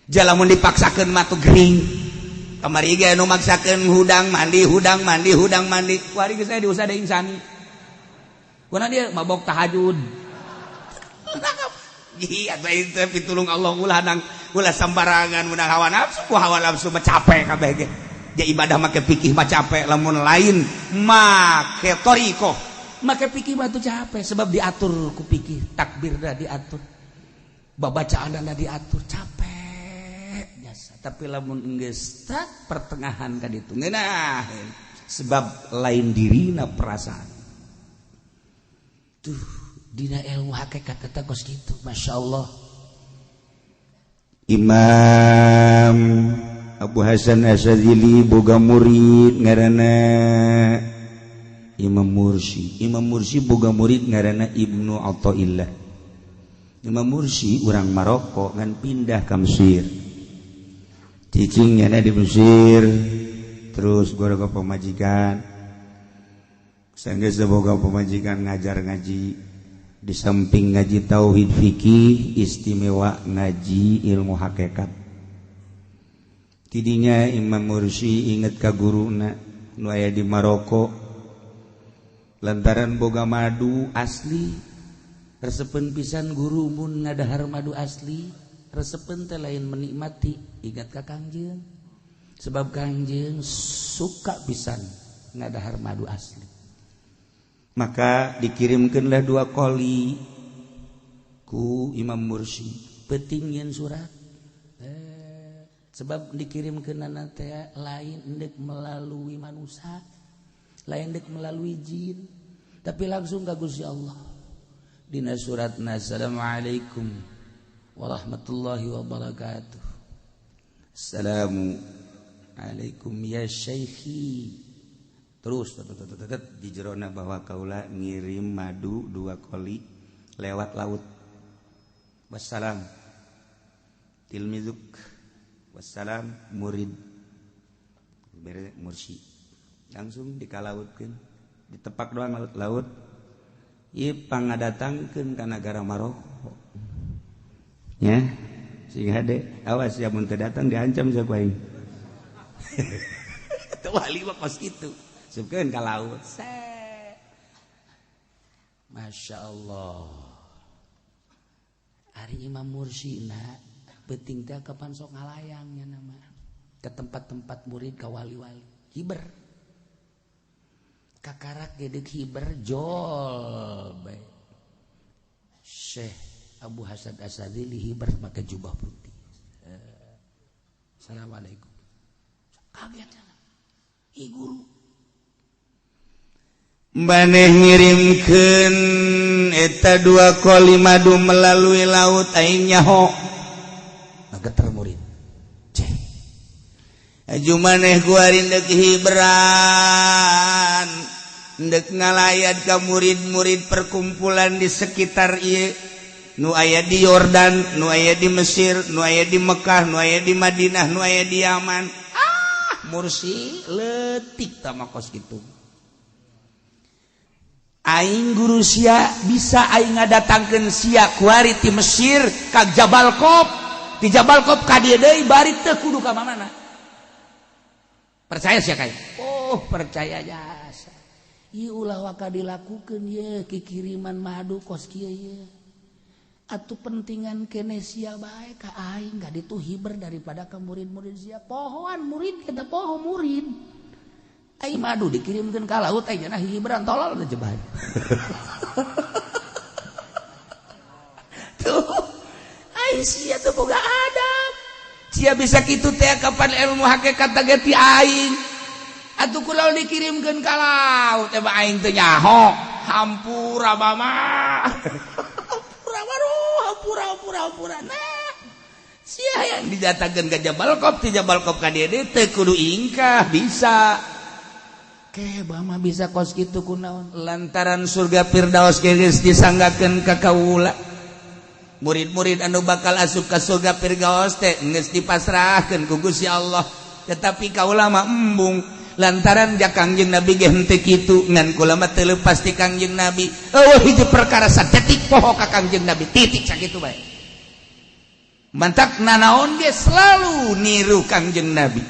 Jalamun dipaksakeun mah tuh gering. Kamari ge anu maksakeun hudang mandi hudang mandi hudang mandi kuari geus aya diusah deui insani kuna dia mabok tahajud. Iya atuh teh pitulung Allah ulah nang ulah sambarangan menang hawa nafsu, ku hawa nafsu mah capek kabeh ge. Ja ibadah make pikir mah capek, lamun lain make thoriqoh make pikir mah tuh capek, sebab diatur ku pikir, takbirna diatur, babacaanna diatur, capek biasa. Tapi lamun geus tak pertengahan ka ditu ngeunah, sebab lain dirina perasaan tuh dina ilmu hakikat eta kos kitu. Masya Allah. Imam Abu Hasan Asyadzili boga murid ngaranna Imam Mursi. Imam Mursi boga murid ngaranna Ibnu Athaillah. Imam Mursi urang Maroko ngan pindah ka Mesir. Cicingnya di Mesir terus gua pemajikan. Sanggeus boga pemajikan ngajar ngaji. Di samping ngaji tauhid fikih istimewa ngaji ilmu hakikat. Tidinya Imam Mursi inget ka guruna nu aya di Maroko lantaran boga madu asli resepeun pisan guru mun ngadahar madu asli resepeun teh lain menikmati ingat ka Kangjeng sebab Kangjeng suka pisan ngadahar madu asli. Maka dikirimkanlah dua koli ku Imam Mursi penting yen surat sebab dikirimkeunana teh lain endek melalui manusia lain endek melalui jin tapi langsung ka Gusti Allah. Dina suratna assalamualaikum warahmatullahi wabarakatuh. Assalamualaikum ya syekhi. Terus di jerona bahwa kaula ngirim madu dua koli lewat laut. Wassalam tilmizuk, wassalam murid mursi. Langsung dikalautkeun, ditepak doang laut. Ieu pangadatangkeun ka nagara Maroko. Nya, sing hade, awas ya mun teu datang diancam sa ku aing. Teu wali mah kos kitu. Subkeun ka laut. Masya Allah. Ari Imam Mursina penting teh kapan sok ngalayangnya nama ke tempat-tempat murid ka wali-wali. Hiber. Kakarak gedek hiber jol bae. Syekh Abu Hasan Asyadzili hiber make jubah putih. Assalamualaikum. Kaget ih guru. Maneh ngirimkeun eta dua koli madu melalui laut aing nyaho. Geter murid. Ceh. Aju maneh kuari deuk hiberan. Deuk ngalayat ka murid-murid perkumpulan di sekitar ieu. Nu aya di Yordan, nu aya di Mesir, nu aya di Mekah, nu aya di Madinah, nu aya di Yaman. Ah, mursi leutik tah mah kos kitu. Aing guru sia bisa aing ngadatangkeun sia kuari ti Mesir ka Jabal Qaf, ti Jabal Qaf ka dieu deui bari teu kudu ka mana. Percaya sia ka? Oh, percaya jasa. Ieu ulah waka dilakukeun ye kikiriman madu kos kieu ye. Atuh pentingan kene sia bae ka aing ka ditu hiber daripada ka murid-murid sia. Pohoan murid kita poho murid. Aing madu dikirimkeun ka laut aing cenah hiberan tolol teh jebah. Tuh. Aing sia teu boga adab. Sia bisa kitu teh kapan ilmu hakikat teh ti aing. Atuh kula dikirimkeun ka laut teh aing teu nyaho. Hampura mama. Hampura waduh, hampura hampura hampura. Nah. Sia yang didatangkeun ka Jabal Qaf, ti Jabal Qaf ka dieu teu kudu ingkah bisa. Bama bisa kos kitu kunaon lantaran surga Firdaus geus disanggakeun ka kaula. Murid-murid anu bakal asup ka surga Firdaus teh geus dipasrahkeun ku Gusti Allah. Tetapi kaula mah embung lantaran ja Kangjeng Nabi ge henteu kitu ngan kula mah teu leupas ti Kangjeng Nabi. Eueuh hiji perkara sadetik poho ka Kangjeng Nabi titik sakitu bae. Mantak nanaon ge selalu niru Kangjeng Nabi.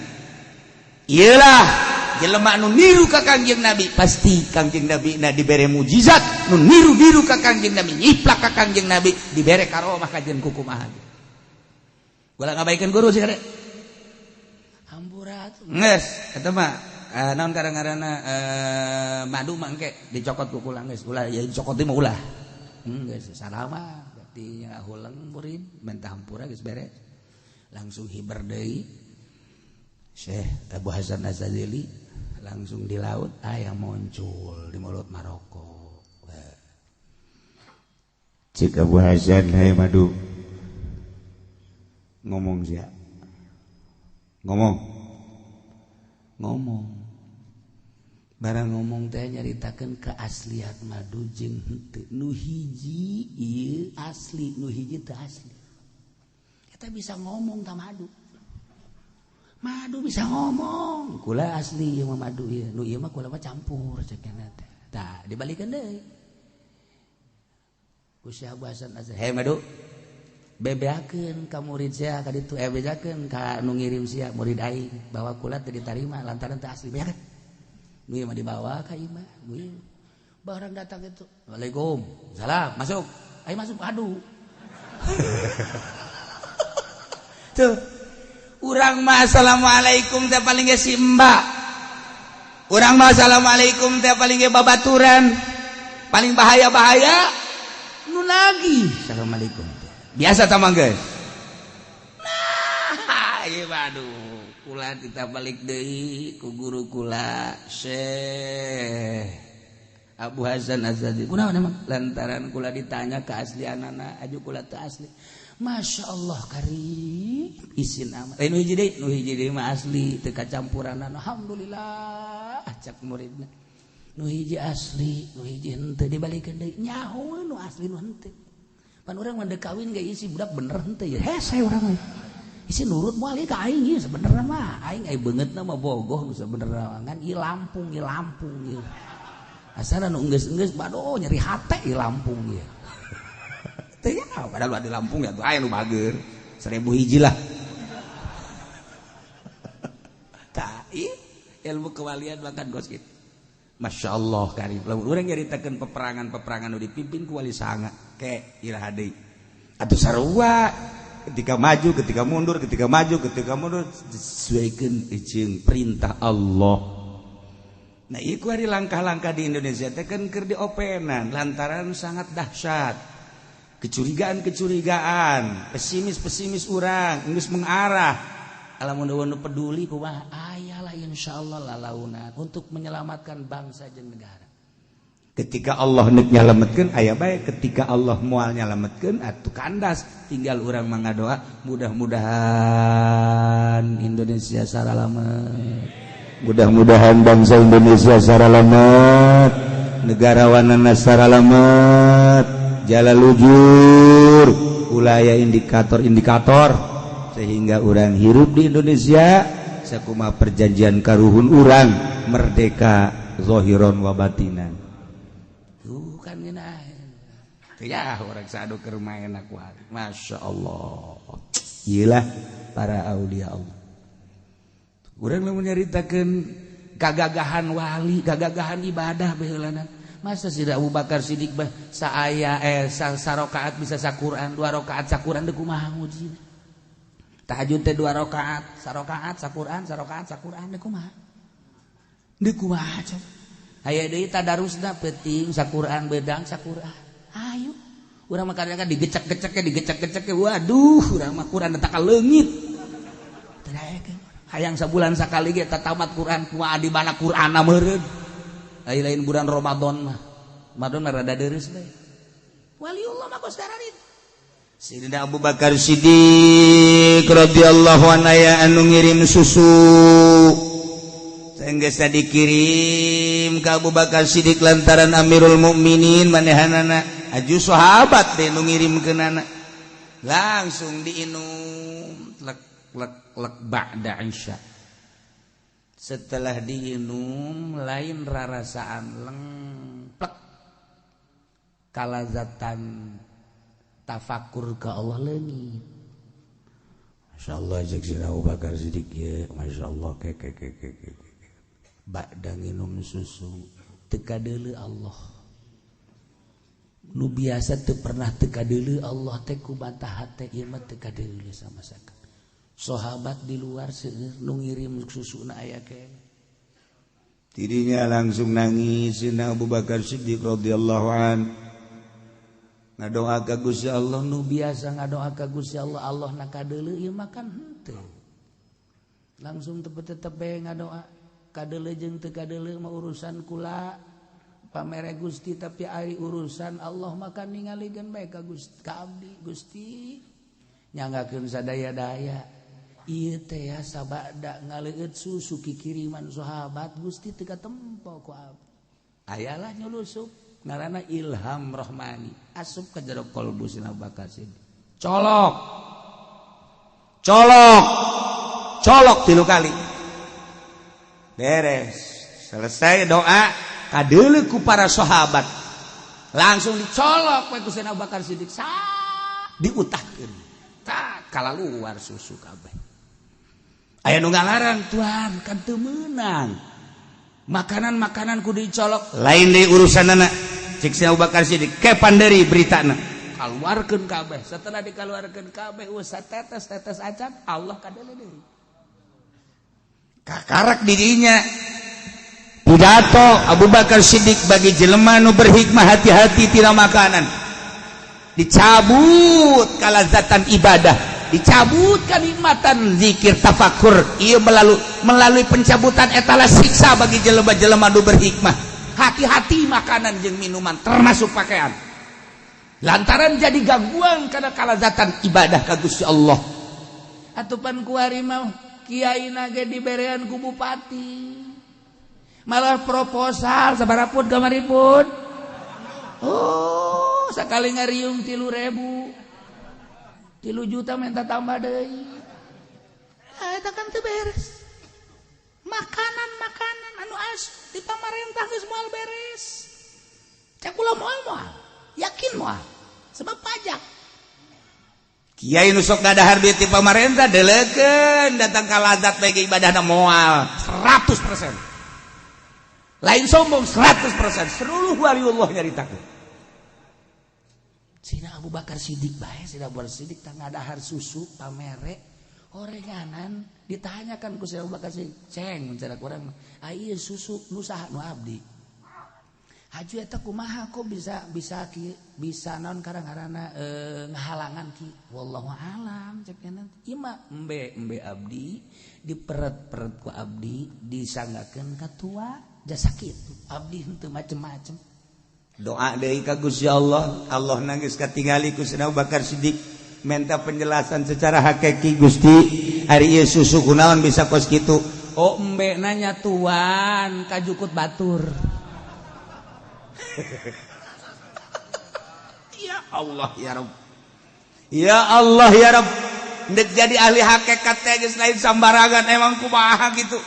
Iyalah jelema nu niru ka Kangjeng Nabi pasti Kangjeng Nabi na dibere mujizat, nu niru-niru ka Kangjeng Nabi nyiplak ka Kangjeng Nabi dibere karomah kajian kukumaha. Gua ngabaikeun guru sih kade. Hampura geus eta mah naon kadang-kadangna madu mah engke dicokot ku kula geus ulah ya dicokot mah ulah. Geus salama berarti nya huleng murid mentah hampura geus beres. Langsung hiber deui. Syekh Abu Hasan Asyadzili langsung di laut ayam muncul di mulut Maroko. Cik Abu Hasan, hai madu. Ngomong sia. Ngomong. Ngomong. Barang ngomong teh nyaritakeun keaslian madu jeung henteu. Nu hiji ieu asli, nu hiji teu asli. Eta bisa ngomong ta madu. Madu bisa ngomong. Kula asli ieu mah madu ieu. Nu ieu mah kula mah campur cek teh. Tah dibalikeun deui. Ku Syekh Abu Hasan Asy-Syadzili, "Hei madu, bebeakeun ka murid sia ka ditu, bejakeun ka nu ngirim sia murid aing bahwa kula teu ditarima lantaran teu asli." Bejakeun. Nu ieu mah dibawa ka imah, nu ieu. Barang datang itu, "Waalaikum salam, masuk." Ayo masuk, aduh. Tuh. Urang mah assalamualaikum teh paling ge si mbak. Urang mah assalamualaikum teh paling ge babaturan. Paling bahaya-bahaya nu lagi assalamualaikum teh. Biasa tamang geus. Nah, ieu aduh, kula kita balik deui ku guru kula Syekh Abu Hasan Asy-Syadzili. Kunaon emang? Lantaran kula ditanya keaslianana, aju kula teu asli. Masya Allah karim isin amat. Nu hiji deui, nu hiji deui mah asli teu kacampuranan. Alhamdulillah cak muridna. Nu hiji asli, nu hiji henteu dibalikeun deui. Nyaho nu asli nu henteu. Pan urang mah deuk kawin ge isi budak bener henteu ya. Hese urang mah. Isi nurut moal ieu ka aing ieu sabenerna mah. Aing ai beungeutna mah bogoh nu sabenerna ngan ieu Lampung, ieu Lampung ieu. Asana nu enggeus-enggeus badoh nyeri hate ieu Lampung ieu. Teu ya, padahal di Lampung ya tuh aya nu bager. 1000 hiji lah. Tah, ilmu kewalian makan gos kitu. Masya Allah karim. Lamun urang nyaritakeun peperangan-peperangan nu dipimpin ku wali sanga ke iraha deui. Atuh sarua ketika maju, ketika mundur, ketika maju, ketika mundur disesuaikan jeung perintah Allah. Nah, ieu ku ari langkah-langkah di Indonesia teh kan keur diopenan lantaran sangat dahsyat. Kecurigaan-kecurigaan, pesimis-pesimis urang geus mengarah. Lamun nu peduli kumaha aya lah insyaallah lalaunan untuk menyelamatkan bangsa jeung negara. Ketika Allah neuk nyalametkeun aya bae, ketika Allah moal nyalametkeun atuh kandas, tinggal urang mah ngadoa mudah-mudahan Indonesia saralamet. Mudah-mudahan bangsa Indonesia saralamet, negarawanana saralamet, jalalujur, ulah aya indikator-indikator sehingga urang hirup di Indonesia sakumaha perjanjian karuhun urang merdeka zahiron wa batinan. Tuh kan ngeunah. Ya orang sadu keur main aku. Masya Allah. Iyalah para aulia Allah. Urang lamun nyaritakeun kagagahan wali, kagagahan ibadah baheulana. Masa sih Abu Bakar Siddiq bah saaya sarokaat bisa saquran, dua rakaat saquran deui kumaha ngujina. Tahajud teh dua rakaat, sarokaat saquran, sarokaat saquran deui kumaha? Deui kumaha coba? Aya deui tadarusna peuting saquran bedang saquran. Ayo. Urang mah kadang digecek-geceknya, digecek-geceknya. Waduh, urang mah Quran teh leungit. Teu daekeun. Hayang sabulan sakali ge tamat Quran, kumaha di mana Qur'anna meureun. Lain lain bulan Ramadan mah. Ramadan mah rada deureuh bae. Waliullah mah kos dararit. Sayyidina Abu Bakar Siddiq radhiyallahu anhu aya anu ngirim susu. Sehingga dikirim ke Abu Bakar Siddiq lantaran Amirul Mukminin manehanana aju sahabat deh nu ngirimkeunana. Langsung diinum lek lek lek ba'da Isya. Setelah diinum lain rarasaan lengplek kalazatan tafakur ke Allah leungit. Masya Allah cek si Abu Bakar Siddiq ya, Masya Allah ke ke ke ke ke. Ba'da nginum susu teu kadeuleu Allah. Nu biasa teu pernah teu kadeuleu Allah teh ku bantah hate ieu mah teu kadeuleu sama sekali. Sahabat di luar seueur nu ngirim susuna aya keneh. Tidinya langsung nangis Sayyidina Abu Bakar Siddiq radhiyallahu an. Ngadoa ka Gusti Allah nu biasa ngadoa ka Gusti Allah, Allah na kadeuleu ieu mah kan henteu. Langsung tepet-tetep bae ngadoa. Kadeuleu jeung teu kadeuleu mah urusan kula pamere Gusti, tapi ari urusan Allah mah kan ningalikeun bae ka Gusti ka abdi. Gusti Nyanggakeun sadaya-daya. Ieu teh ya sabada ngaleueut susu kikiriman sahabat Gusti teu katempo ku abdi. Ayalah nyulusup ngaranna ilham rohmani asup ka jero kolbu Sayyidina Abu Bakar Siddiq. Colok. Colok. Colok 3 kali. Beres. Selesai doa kadeuleu ku para sahabat. Langsung dicolok we ku Sayyidina Abu Bakar Siddiq. Sa diutahkeun. Tak kalaluar susu kabeh. Aya nu ngalarang, Tuhan kan teu meunang. Makanan-makanan kudu dicolok. Lain deui urusanana. Cek Sayyidina Abu Bakar Siddiq, kepan deui beritana. Kaluarkeun kabeh. Setelah dikaluarkeun kabeh usah tetes-tetes acan Allah kadeuleu deui. Kakarak dirinya. Pidato Abu Bakar Siddiq bagi jelema nu berhikmah hati-hati tina makanan. Dicabut kalazatan ibadah, dicabut kenikmatan zikir tafakur. Ieu melalui pencabutan etala siksa bagi jelema-jelema nu berhikmah. Hati-hati makanan jeung minuman termasuk pakaian. Lantaran jadi gangguan karena kalazatan ibadah ka Gusti Allah. Atupan kuari mah kiai nage diberean ku bupati. Malah proposal sabarapun kamaripun. Oh, sekali ngariung 3.000. 3 juta minta tambah deui. Ah, eta kan teu beres. Makanan-makanan anu asup di pamarentah geus moal beres. Cak kula moal. Yakin moal. Sebab pajak. Kiai nu sok ngadahar duit di pamarentah deleukeun datang ka lazat bae ibadahna moal 100%. Lain sombong 100% seluruh waliullah nyaritakeun. Sina Abu Bakar Siddiq bae, Sina Abu Bakar Siddiq tah ngadahar susu pamere orenganan ditanyakan ku Sina Abu Bakar Siddiq, ceng mun cara kurang, ah ieu susu nu saha nu abdi. Haju eta kumaha kok bisa bisa ki bisa naon karang-karana ngahalangan ki wallahu alam cek nanti ieu mah embe abdi diperet-peret ku abdi disanggakeun ka tua jasa kitu abdi henteu macem-macem. Doa deui ka Gusti Allah, Allah nangis katingali ku Sayyidina Abu Bakar Siddiq minta penjelasan secara hakiki Gusti ari ieu susu kunaon bisa kos kitu. Oh embe nanya tuan kajukut batur. Ya Allah ya Rabb. Ya Allah ya Rabb. Ndek jadi ahli hakikat teh geus lain sambarangan emang kumaha gitu.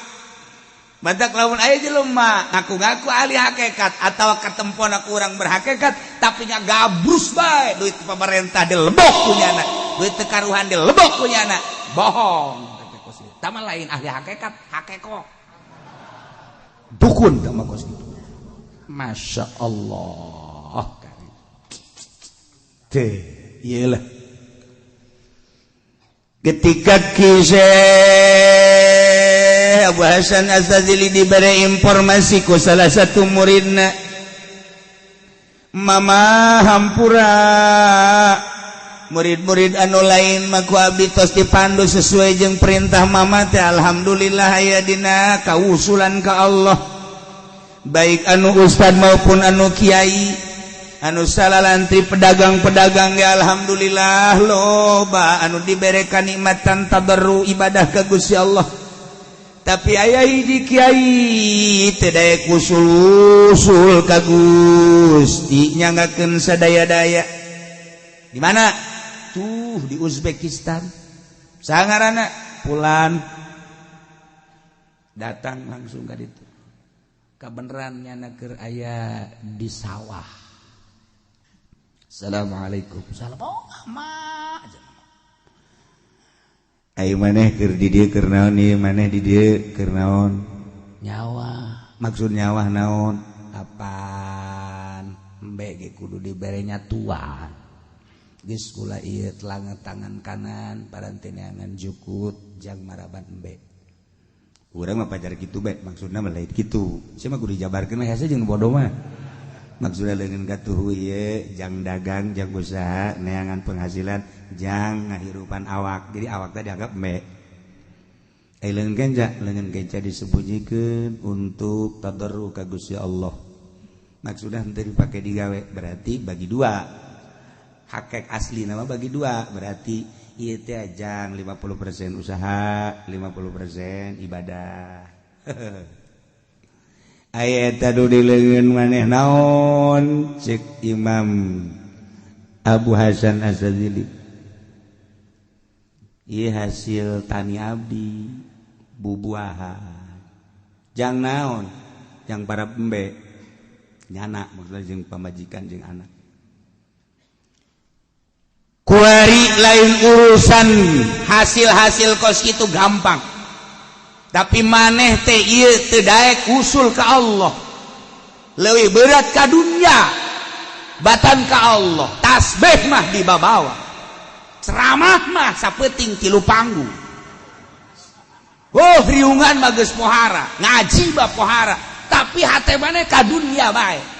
Badak lamun aya jelema ngaku-ngaku ahli hakikat atau ketempon aku orang berhakikat tapi nya gabrus bae duit pemerintah dilebok punyana, duit tekaruhan dilebok punyana, bohong. Tama lain ahli hakikat, hakekok. Dukun tama kos gitu. Masya Allah. Teh, iyalah. Ketika kisah Abu Hasan Asy-Syadzili diberi informasi ku salah satu muridna, Mama hampura murid-murid anu lain mah ku abdi tos dipandu sesuai jeung perintah mama teh, alhamdulillah aya dina kausulan ka Allah, baik anu ustad maupun anu kiai anu salalantri pedagang-pedagang ya alhamdulillah loba anu dibere kanikmatan tadarru ibadah ka Gusti Allah. Tapi aya hiji kiai teu daek usul-usul ka Gusti nyanggakeun sadaya-daya. Di mana? Tuh di Uzbekistan. Sangarana pulan datang langsung ka ditu. Kabeneran nyana keur aya di sawah. Assalamualaikum. Salam. Oh, mama. Ayo maneh keur di dieu keur naon ieu maneh di dieu keur naon? Nyawa. Maksud nyawa naon? Apaan? Embe ge kudu dibere nyatuan. Geus kula ieu telangan tangan kanan paranteneangan jukut jang maraban embe. Urang mah pajar kitu bae maksudna mah lain kitu. Sia mah kudu dijabarkeun hese jeung bodoh mah. Maksudna leungeun katuhu ieu jang dagang jang usaha neangan penghasilan jang ngahirupan awak. Jadi awak teh dianggap embe. Ai leungeun kenca disembunyikeun untuk tadarru ka Gusti Allah. Maksudna henteu dipake digawe berarti bagi dua. Hakek asli nama bagi dua berarti Ieu teh jang 50% usaha, 50% ibadah. Aya eta nu di leungeun maneh naon cek Imam Abu Hasan Asy-Syadzili. Ieu hasil tani abdi bubuahan. Jang naon? Jang para pembe nyana maksudna jeung pamajikan jeung anak. Kuari lain urusan hasil-hasil kos itu gampang. Tapi maneh teh ieu teu daek usul ka Allah. Leuwih berat ka dunya batan ka Allah. Tasbih mah dibabawa. Ceramah mah sapeuting tilu panggung. Oh, riungan mah geus pohara, ngaji mah pohara, tapi hate maneh ka dunya bae.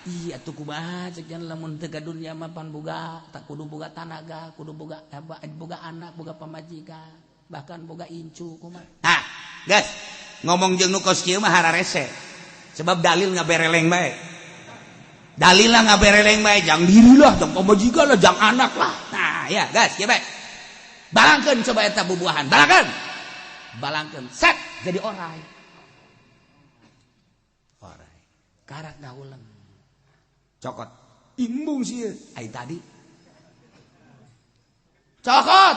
Iya tuh kumaha cek jan lamun teu ka dunya mah pan boga, tak kudu boga tanaga, kudu boga boga anak, boga pamajikan, bahkan boga incu kumaha. Ah, guys, ngomong jeung nu kos kieu mah hararese. Sebab dalil ngabereleng bae. Dalilna ngabereleng bae, jang diri lah, jang pamajikan lah, jang anak lah. Nah, ya guys, kieu bae. Balangkeun coba eta bubuahan, balangkeun. Balangkeun, set jadi orai. Orai. Karak ngahuleng. Cokot. Imbung sih ai tadi. Cokot.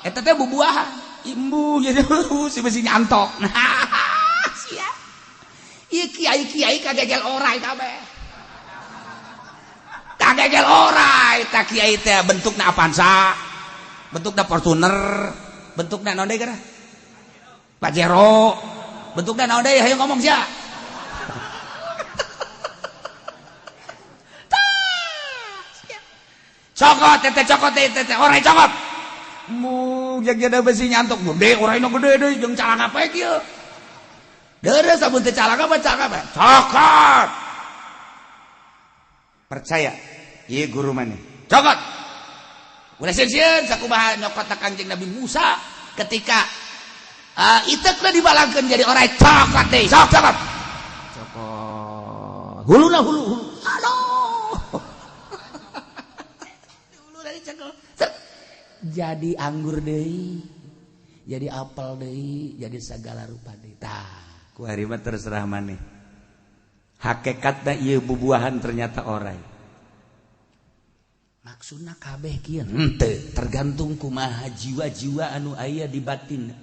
Eta teh bubuahan. Imbung jadi si besi nyantok. Nah, sia. Ieu kiai-kiai kagegel orai kabeh. Kagegel orai ta kiai teh bentukna Avanza, bentukna Fortuner, bentukna naon deui geura? Pajero, bentukna naon deui hayu ngomong sia. Cokot tete cokot tete orai cokot. Mu jeung jada besi nyantok gede orai nu gede deui jeung calanga poe kieu. Deureuh sabun teh calanga mah calanga bae. Cokot. Percaya ieu guru maneh. Cokot. Ulah sieun sakumaha nyokot ka Kangjeng Nabi Musa ketika itekna dibalangkeun jadi orai cokot deui. Sok cokot. Cokot. Huluna hulu hulu. Aduh. Jadi anggur deui, jadi apel deui, jadi segala rupa deui. Tah, ku ari mah terserah maneh. Hakikatna ieu bubuahan ternyata orai. Maksudna kabeh kieu henteu, tergantung kumaha jiwa-jiwa anu aya di batin.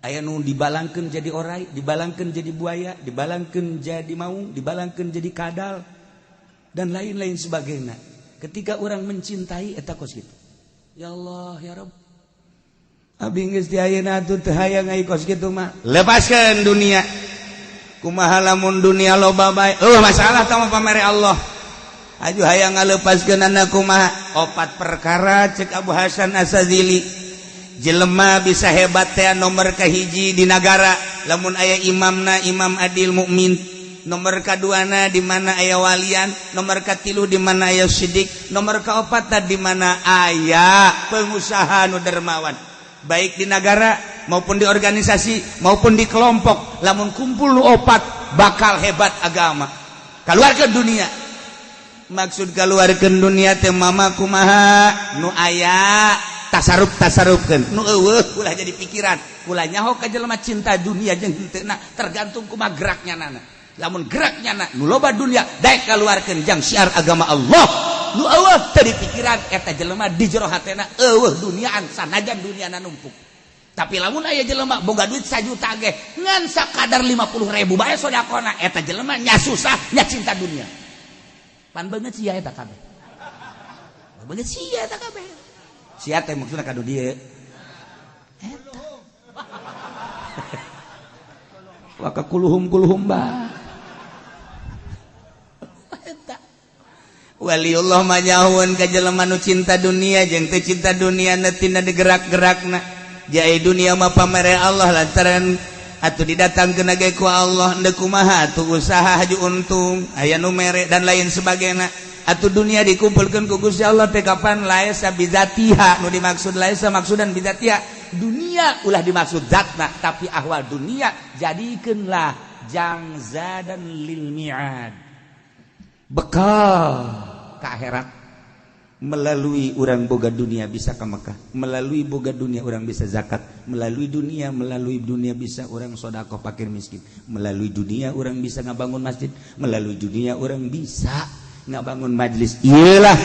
Aya nu dibalangkeun jadi orai, dibalangkeun jadi buaya, dibalangkeun jadi maung, dibalangkeun jadi kadal dan lain-lain sebagainya. Ketika orang mencintai eta kos kitu. Ya Allah ya Rabb. Abi geus di ayeuna atuh teu hayang ai kos kitu mah. Lepaskeun dunia. Kumaha lamun dunia loba bae. Eueuh masalah tah mah pamere Allah. Aju hayang ngaleupaskeunana kumaha? Opat perkara cek Abu Hasan Asy-Syadzili. Jelema bisa hebat teh nomor kahiji di nagara lamun aya imamna imam adil mukmin. Nomor kaduana di mana aya walian, nomor katilu di mana aya sidik, nomor kaopat di mana aya pengusaha nu dermawan. Baik di negara maupun di organisasi maupun di kelompok, lamun kumpul nu opat bakal hebat agama. Kaluarkeun dunia. Maksud kaluarkeun dunia teh mama kumaha nu aya tasarruf-tasarrufkeun. Nu eueuh ulah jadi pikiran, ulah nyaho ka jelema cinta dunia jeung henteu tergantung kumaha geraknya nana. Lamun geraknya na nu loba dunia daek kaluarkeun jang syiar agama Allah. Nu eueuh teu dipikiran eta jelema di jero hatena eueuh duniaan sanajan duniana numpuk. Tapi lamun aya jelema boga duit 1 juta ge ngan sakadar 50.000 bae sedekahna eta jelema nya susah nya cinta dunia. Pan beungeut sia eta kabeh. Beungeut sia eta kabeh. Sia teh maksudna ka dieu. Eta. Wa ka kuluhum kuluhum ba. Waliullah manyahun ka jelema nu cinta dunia jeung teu cinta dunia na tina digerak-gerakna. Jai dunia mah pamere Allah lantaran atuh didatangkeun ge ku Allah endeu kumaha atuh usaha haju untung aya nu mere dan lain sebagainya. Atuh dunia dikumpulkeun ku Gusti Allah teh kapan laesa bizatiha nu dimaksud laesa maksudan bizatiha. Dunia ulah dimaksud zatna tapi ahwal dunia jadikeunlah jang zadan lil mi'ad. Bekal ke akhirat. Melalui urang boga dunia bisa ke Mekah, melalui boga dunia urang bisa zakat, melalui dunia bisa urang sodakoh fakir miskin, melalui dunia urang bisa ngabangun masjid, melalui dunia urang bisa ngabangun majlis. Iyalah,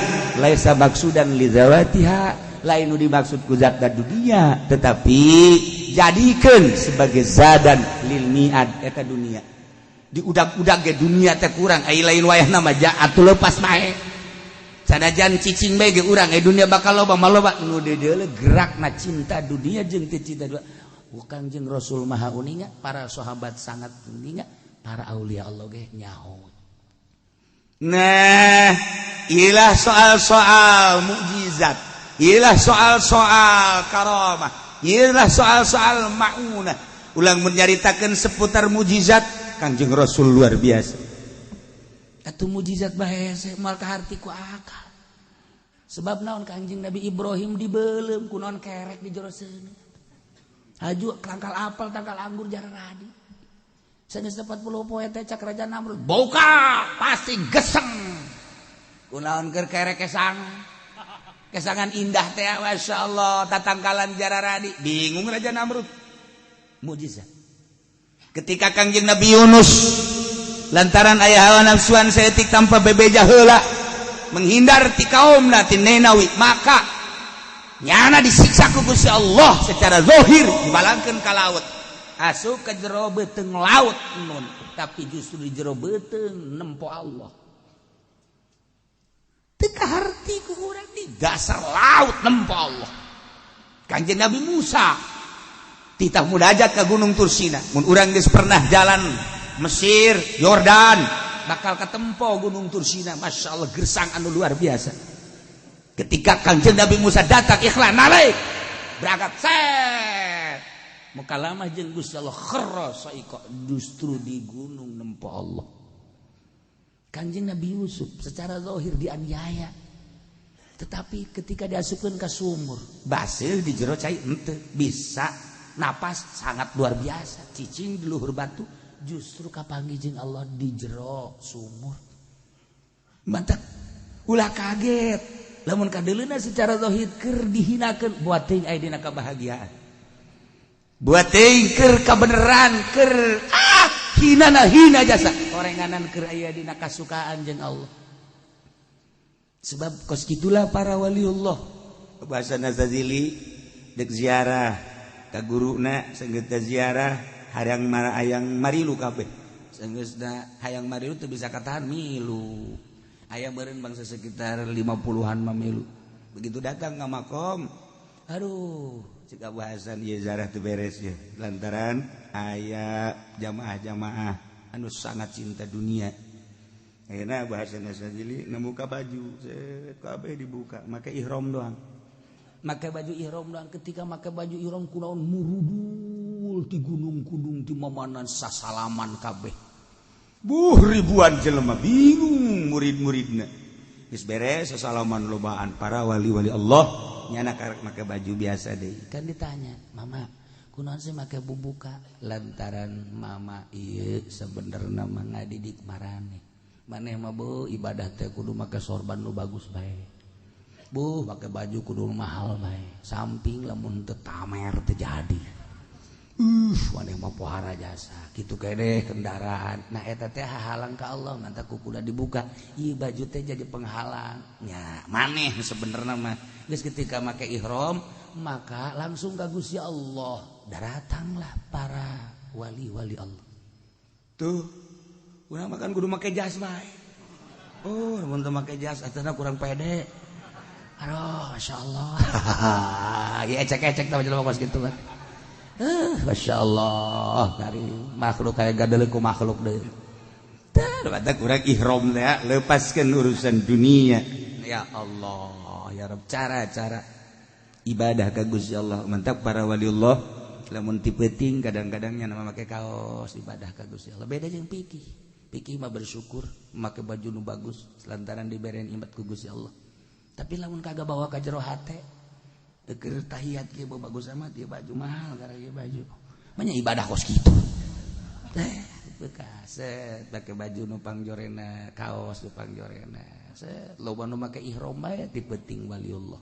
laisa maksudan li zawatiha, lain nu dimaksud ku zat dan dunia, tetapi jadikan sebagai zadan lil mi'ad. Eta dunia diudag-udag ge dunia teh kurang ai, lain wayahna mah atuh lepas bae, sanajan cicing bae ge urang dunia bakal loba mah loba. Nu dedeule gerakna cinta dunia jeung teu cinta dunia. Kanjeng Rasul maha uninga, para sahabat sangat uninga, para aulia Allah ge nyaho. Nah, ilah soal-soal mukjizat, ilah soal-soal karamah, ilah soal-soal maunah. Ulang menyaritakan seputar mukjizat Kanjeng Rasul luar biasa. Atuh mukjizat bae moal kaharti ku akal. Sebab naon? Kanjeng Nabi Ibrahim dibelem ku naon? Kerek di jero seuneu. Haju tangkal apel, tangkal anggur jaradi. Sanes 40 poe teh cak Raja Namrud, buka pasti geseng. Kunaon keur kerek kesang? Kesangan indah teh, Masya Allah, tatangkalan jararadi. Bingung Raja Namrud. Mukjizat. Ketika Kangjeng Nabi Yunus lantaran aya hawa nafsuan saeutik tanpa bebeja heula menghindar ti kaumna ti Ninawi, maka nyana disiksa ku Gusti Allah secara zahir, dibalangkeun ka laut, asup ke jero beuteung laut nun, tapi justru di jero beuteung nempo Allah. Teu kaharti ku urang, di dasar laut nempo Allah. Kanjeng Nabi Musa titah munajat ke Gunung Tursina. Mun urang geus pernah jalan Mesir, Yordan, bakal ketempo Gunung Tursina. Masya Allah, gersang anu luar biasa. Ketika Kanjeng Nabi Musa datang, ikhlas nalik berangkat set mukalamah jeung Gusti Allah, kharra saiko, justru di gunung nempo Allah. Kanjeng Nabi Yusuf secara zahir dianiaya, tetapi ketika diasupkeun ke sumur, baseuh di jero cai henteu, bisa napas sangat luar biasa, cicing di luhur batu, justru kapanggih jeung Allah di jero sumur. Mantap, ulah kaget lamun kadeleuna secara zahir keur dihinakeun, buat teuing aya dina kebahagiaan, buat teuing keur kabeneran, keur ah hina na hina jasa. Orenganan keur aya dina kasukaan jeung Allah. Sebab kos gitulah para waliullah. Bahasa Nazazili dek ziarah ka guruna, sanggeus ziarah hayang mara hayang marilu kabeh. Sanggeus hayang marilu teu bisa katahan, milu. Aya meureun bangsa sekitar 50-an mah milu. Begitu datang ke makom, aduh, cik bahasan ieu ziarah teu beres ya, lantaran aya jamaah-jamaah anu sangat cinta dunia. Akhirnya bahasa Nazazili ngebuka baju set, kabeh dibuka, make ihram doang. Make baju ihram doang. Ketika make baju ihram, kunaon murudul di gunung kudung di mamanan sasalaman kabeh. Buh, ribuan jelema, bingung murid-muridna. Geus beres sasalaman lobaan para wali-wali Allah, nyana karek make baju biasa deui. Kan ditanya, "Mama, kunaon sih make bubuka?" Lantaran mama ieu sebenarnya mah ngadidik marane. Maneh mah bu ibadah teh kudu make sorban nu bagus bae. Bu, make baju kudu mahal bae. Samping lamun teu tamer teu jadi. Maneh mah pohara jasa gitu kene kendaraan. Nah, eta teh hahalang ka Allah, mantap ku kuda dibuka. Ieu baju teh jadi penghalang. Nya, maneh sebenarnya mah geus ketika make ihram maka langsung ka Gusti Allah. Daratanglah para wali-wali Allah. Tuh, urang makan kudu make jas bae. Oh, mun teu make jas atana kurang pede. Aduh, Masya Allah. Ya ecek-ecek tah jelema kos kitu kan. Masya Allah, dari makhluk kayak gadele ku makhluk deh. Tah, kurang ihram teh lepaskan urusan dunia. Ya Allah, ya Rabb, cara-cara ibadah ka Gusti Allah. Mantap para waliullah lamun ti peuting kadang-kadangnya nama make kaos ibadah ka Gusti Allah. Beda jeung pikih. Pikih mah bersyukur make baju nu bagus lantaran dibere nikmat ku Gusti Allah. Tapi lamun kagak bawa ka jero hate, keur tahiyat ge bagus amat ieu baju, mahal karena ieu baju. Banyak ibadah kos kitu. Teh, Bekas set pakai baju nu pangjorena, kaos nu pangjorena. Set loba nu make ihram bae ti penting waliullah.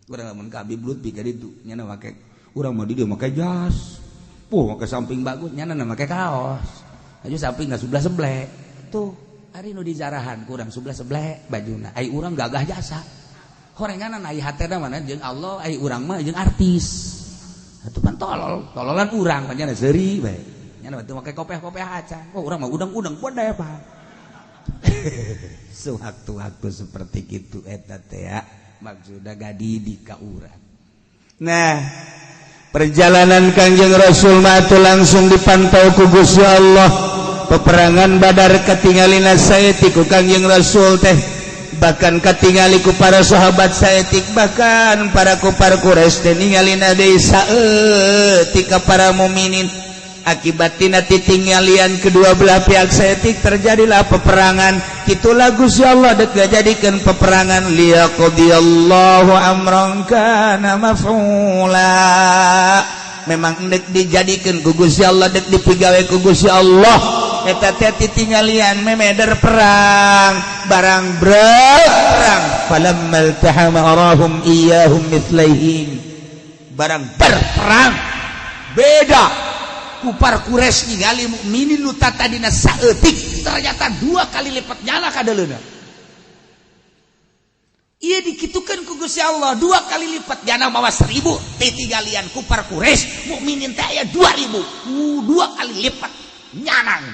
Urang lamun ka Habib Lutfi ka ditu nyana make, urang mah di dieu make jas. Puh make samping bagus, nyana make kaos. Aju samping enggak sebelah seblek. Tuh, ari nu dijarahan kurang sebelah seblek bajuna. Ai urang gagah jasa. Horenganan ai hatena mana jeung Allah, ai urang mah jeung artis. Atuh pan tolol, tololan urang pan nyana seuri bae. Nyana teu make kopeh-kopeh acan. Oh urang mah udang-udang podeh pak. Sewaktu-waktu seperti kitu eta teh ya, maksudna gadidik ka urang. Nah, perjalanan Kangjeng Rasul mah atuh langsung dipantau ku Gusti Allah. Peperangan Badar katingalina saeutik ku Kangjeng Rasul teh, bahkan katingali ku para sahabat saeutik, bahkan para kupar Quraisy teh ningalina deui saeutik ka para mukminin. Akibat tina titinggalian kedua belah pihak saeutik terjadilah peperangan. Itulah Gusti Allah dek jadikan peperangan liyaqdiyallahu amran kana maf'ula. Memang dek dijadikan ku Gusti Allah, dek dipigawe ku Gusti Allah. Eta teh titinggalian memeder perang barang berperang, falammal tahama arahum iyyahum mithlaihim. Barang berperang beda kupar Quraisy ningali mukminin nu tatadina saeutik ternyata dua kali lipat nyala kadeleuna. Ieu dikitukeun ku Gusti Allah dua kali lipat jana mawa 1000 titinggalian kupar Quraisy mukminin teh aya 2000, dua kali lipat nyanang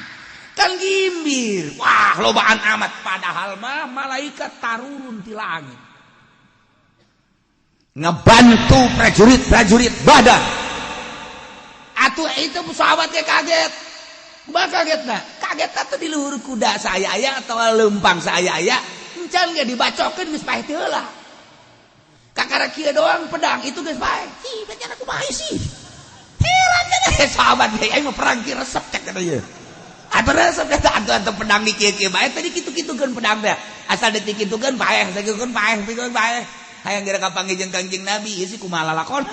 kan gimbir. Wah lobaan amat, padahal mah malaikat tarurun ti langit ngebantu prajurit-prajurit Badar. Atuh itu sahabatnya kaget. Bah kaget nah, kaget atuh di luhur kuda saya aya atau lempang saya aya, encan ge dibacokeun geus paeh teu heula. Kakara kieu doang pedang itu geus paeh. Ih, benyana kumaha sih? Heran teh sahabat ge aing mah perang kieu resep cek kata ieu. Atuh resep eta atuh atuh pedang di kieu-kieu bae tadi kitu-kitukeun pedang teh. Asal ditikitukeun paeh, sakitukeun paeh, pikeun paeh. Hayang geura kapanggih jeung Kangjeng Nabi ieu sih kumaha lalakon.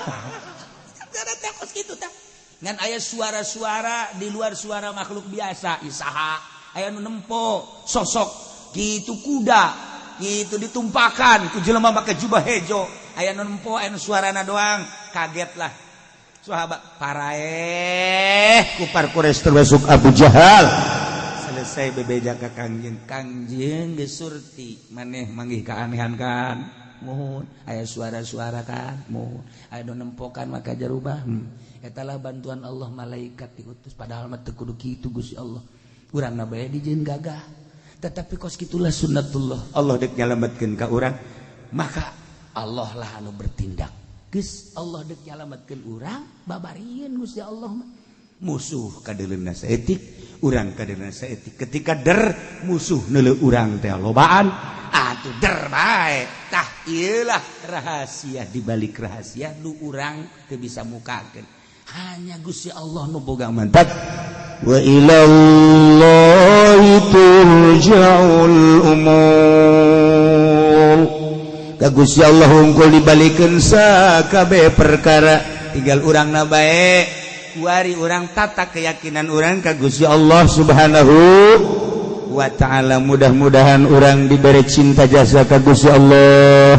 Gara teh kos kitu teh. Ngan aya suara-suara di luar suara makhluk biasa, isaha aya nu nempo sosok gitu kuda gitu ditumpakan ku jelema make jubah hejo, aya nu nempo, aya nu suarana doang. Kagetlah sahabat, paraeh kupar Quraisy termasuk Abu Jahal. Selesai bebeja ka Kangjeng, Kangjeng geus surti maneh manggih keanehan kan, mohon aya suara-suara kan, mohon aya nu nempokan maka jarubah. Etalah bantuan Allah, malaikat diutus, padahal mah teu kudu kitu Gusti Allah, urang bae dijieun gagah, tetapi kos kitulah sunnatullah. Allah dek nyalametkeun ka urang, maka Allah lah anu bertindak. Geus Allah dek nyalametkeun urang, babarieun Gusti Allah mah. Musuh kadeuleuna saeutik, urang kadeuleuna saeutik. Ketika der musuh neuleu urang teh lobaan atuh der bae. Tah ieulah rahasia di balik rahasia nu urang teu bisa mukakeun, hanya Gusti Allah nu boga mantap. Wa ilallahi turja'ul umur. Ka Gusti Allah unggul dibalikeun sakabeh perkara. Tinggal urang na bae kuari urang tata keyakinan urang ka Gusti Allah Subhanahu wa ta'ala. Mudah-mudahan urang diberi cinta jasa ka Gusti Allah,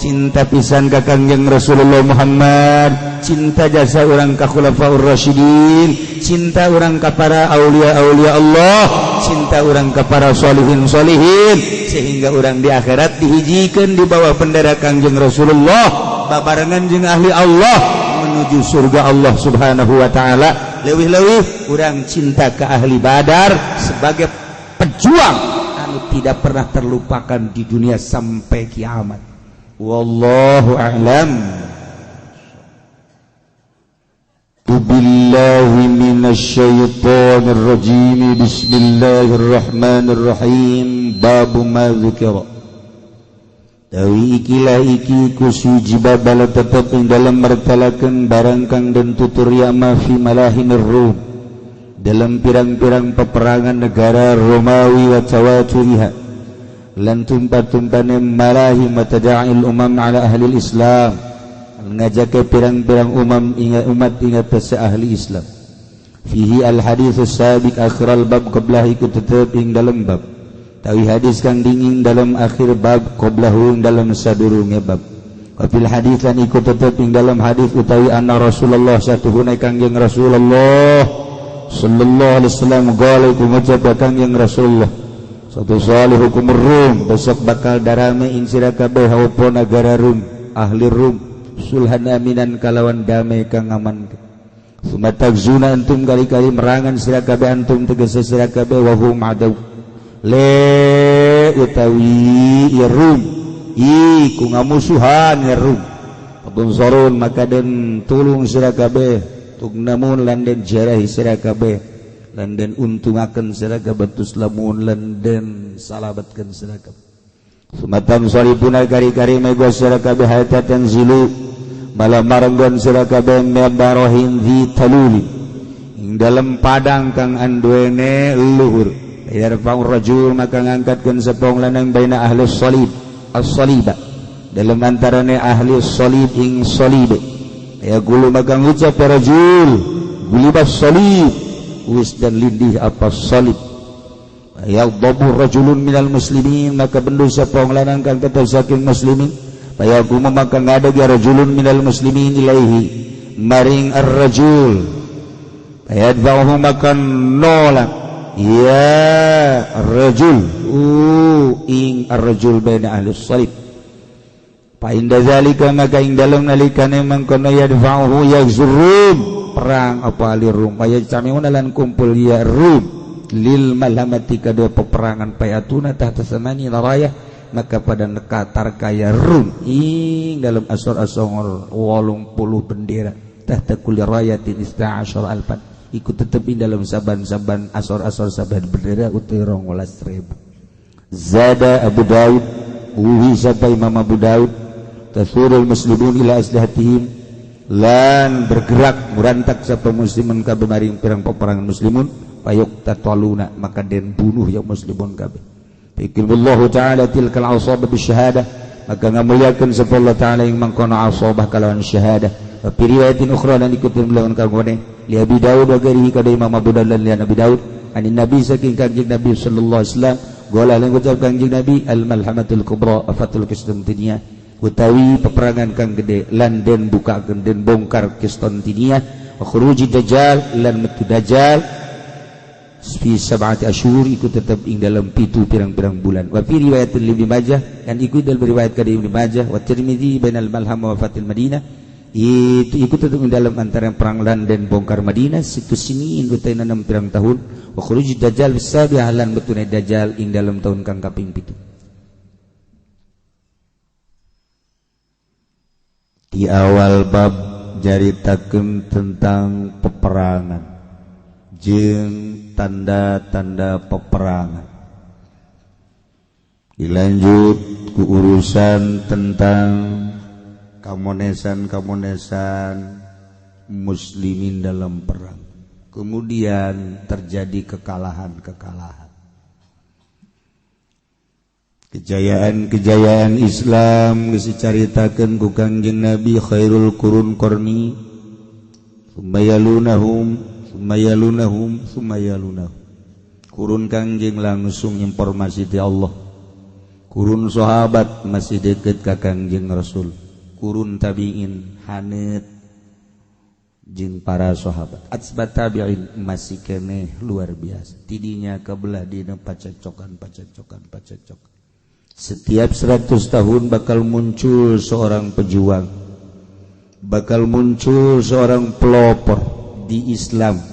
cinta pisan ka Kangjeng Rasulullah Muhammad, cinta jasa urang ka Khulafaur Rasyidin, cinta urang ka para aulia-aulia Allah, cinta urang ka para sholihin sholihin, sehingga urang di akhirat dihijikeun di bawah bendera Kangjeng Rasulullah babarengan jeung ahli Allah menuju surga Allah Subhanahu wa ta'ala. Leuwih-leuwih urang cinta ke ahli Badar sebagai pejuang anu tidak pernah terlupakan di dunia sampai kiamat. Wallahu a'lam. Billahi minasyaitonir rajim. Bismillahirrahmanirrahim. Babu ma dzikra. Tawi ikilah iki kusuji babala tetep ing dalem mertalakeun barang kang den tutur ya ma fi malahinir rum, dalam pirang-pirang peperangan negara Romawi wa tawaturiha lan tumpah-tumpahne malahi matada'il umam ala ahli Islam, ngajake pirang-pirang umam ingat umat ingat ahli Islam. Fihi al hadits sabiq akhiral bab qablah iku tetep ing dalem bab. Tawi hadis kang dingin dalam akhir bab qablahu ing dalam sadurunge bab. Wa fil hadits lan iku tetep ing dalam hadis utawi anna Rasulullah satuhuna Kangjeng Rasulullah sallallahu alaihi wasallam qala iku ngucap Kangjeng Rasulullah satu salih hukum Rum besok bakal darame ing sira kabeh apa nagara Rum ahli Rum sulhan aminan kalawan damai kang aman. Suma tagzuna antum kali-kali merangan sira kabeh antum tegese sira kabeh wa hum adaw le utawi ya Rum iku ngamusuhan ya Rum patunsorun maka den tulung sira kabeh tugnamun lan den jarahi sira kabeh lan den untungaken sira kabeh tuslamun lan den salabatkeun sira kabeh. Sumatan salibuna kari-kari mego sira kabeh hatta tanzilu malah marenggon sira kabeh mbarohin di taluli ing dalem padang kang anduene luhur. Yarfa'u rajul maka ngangkatkeun sapong lanang baina ahli salib as-saliba dalam antarane ahli salib ing salib. Ya gulu maka ngucap rajul gulibas salib wis dan lindih apa salib. Yagdabu rajulun minal muslimin maka bendu sapa wong lanang kang tetep saking muslimin. Fayaqumu maka ngadeg ya rajulun minal muslimin ilaihi maring ar-rajul. Fayadfa'uhu maka nolak ya rajul ing ar-rajul baina ahli salib. Fa inda zalika maka ing dalem nalikane mangkono yadfa'uhu yazrum perang apa ahli Rum. Fayajtami'una lan kumpul ya Rum lil malhamati kadua peperangan payatuna tahta samani larayah maka pada nekatar kaya Rum ing dalam asor-asor 80 bendera tahta kulli rayatin 12 alfan ikut tetep ing dalam saban-saban asor-asor saban bendera utuh 12.000. Zada Abu Daud uhi sapa Imam Abu Daud tasurul muslimun ila aslihatihim lan bergerak murantak sapa muslimun kabeh maring pirang peperangan muslimun payuk tataluna maka den bunuh ya muslimun kabeh. Fikirullahu ta'ala tilkal asabah bisyahadah maka ngamuliakeun sapa Allah ta'ala ing mangkono asabah kalawan syahadah. Wa fi riwayatin ukhra lan ikutin lawan kangone li Abi Daud wa ghairihi kada Imam Abu Daud lan Abi Daud anin Nabi saking Kangjeng Nabi sallallahu alaihi wasallam gola lan ngucap Kangjeng Nabi al malhamatul kubra afatul Konstantinia utawi peperangan kang gede lan den bukakeun den bongkar Konstantinia wa khuruji dajjal lan metu dajjal fi sab'ati asyhur iku tetep ing dalam pitu pirang-pirang bulan. Wa fi riwayatin Ibnu Majah dan iku dalam riwayat ka Ibnu Majah wa Tirmizi bainal malham wa fatil Madinah itu iku tetep ing dalam antara perang lan dan bongkar Madinah situ sini utaina 6 pirang tahun wa khuruj dajjal bisabi'ah lan betune dajjal ing dalam tahun kang kaping 7. Di awal bab jaritakeun tentang peperangan jeung tanda-tanda peperangan. Dilanjut ku urusan tentang kamonesan-kamonesan muslimin dalam perang. Kemudian terjadi kekalahan-kekalahan. Kejayaan-kejayaan Islam geus dicaritakeun ku Kangjeng Nabi khairul qurun qarni sumayalunahum sumayalunahum sumayalunahum. Kurun Kangjeng langsung informasi ti Allah. Kurun sahabat masih deket ka Kangjeng Rasul. Kurun tabiin haneut jeung para sahabat. Atsbat tabiin masih keneh luar biasa. Tidinya kabelah dina pacecokan pacecokan pacecokan. Setiap 100 tahun bakal muncul seorang pejuang, bakal muncul seorang pelopor di Islam,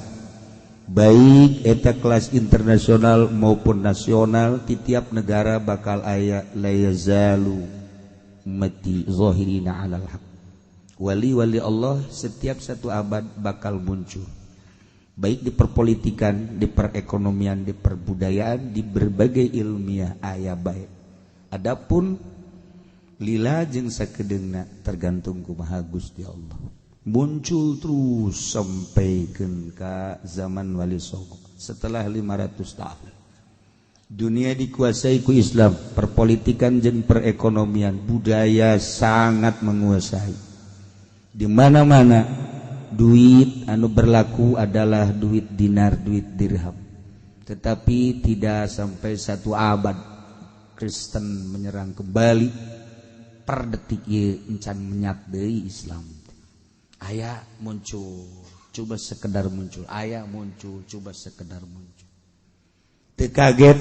baik eta kelas internasional maupun nasional. Di tiap negara bakal aya la yazalu ummati zahirina 'alal haq. Wali-wali Allah setiap satu abad bakal muncul, baik di perpolitikan, di perekonomian, di perbudayaan, di berbagai ilmiah aya baik. Adapun lila jeung sakedeungna tergantung kumaha Gusti Allah. Muncul terus sampaikeun ka zaman Wali Songo setelah 500 tahun. Dunia dikuasai ku Islam, perpolitikan jeung perekonomian, budaya sangat menguasai. Di mana-mana Duit anu berlaku adalah duit dinar, duit dirham. Tetapi tidak sampai satu abad Kristen menyerang kembali. Per detik ieu encan menyat deui Islam. Aya muncul, coba sekedar muncul, aya muncul, coba sekedar muncul. Teu kaget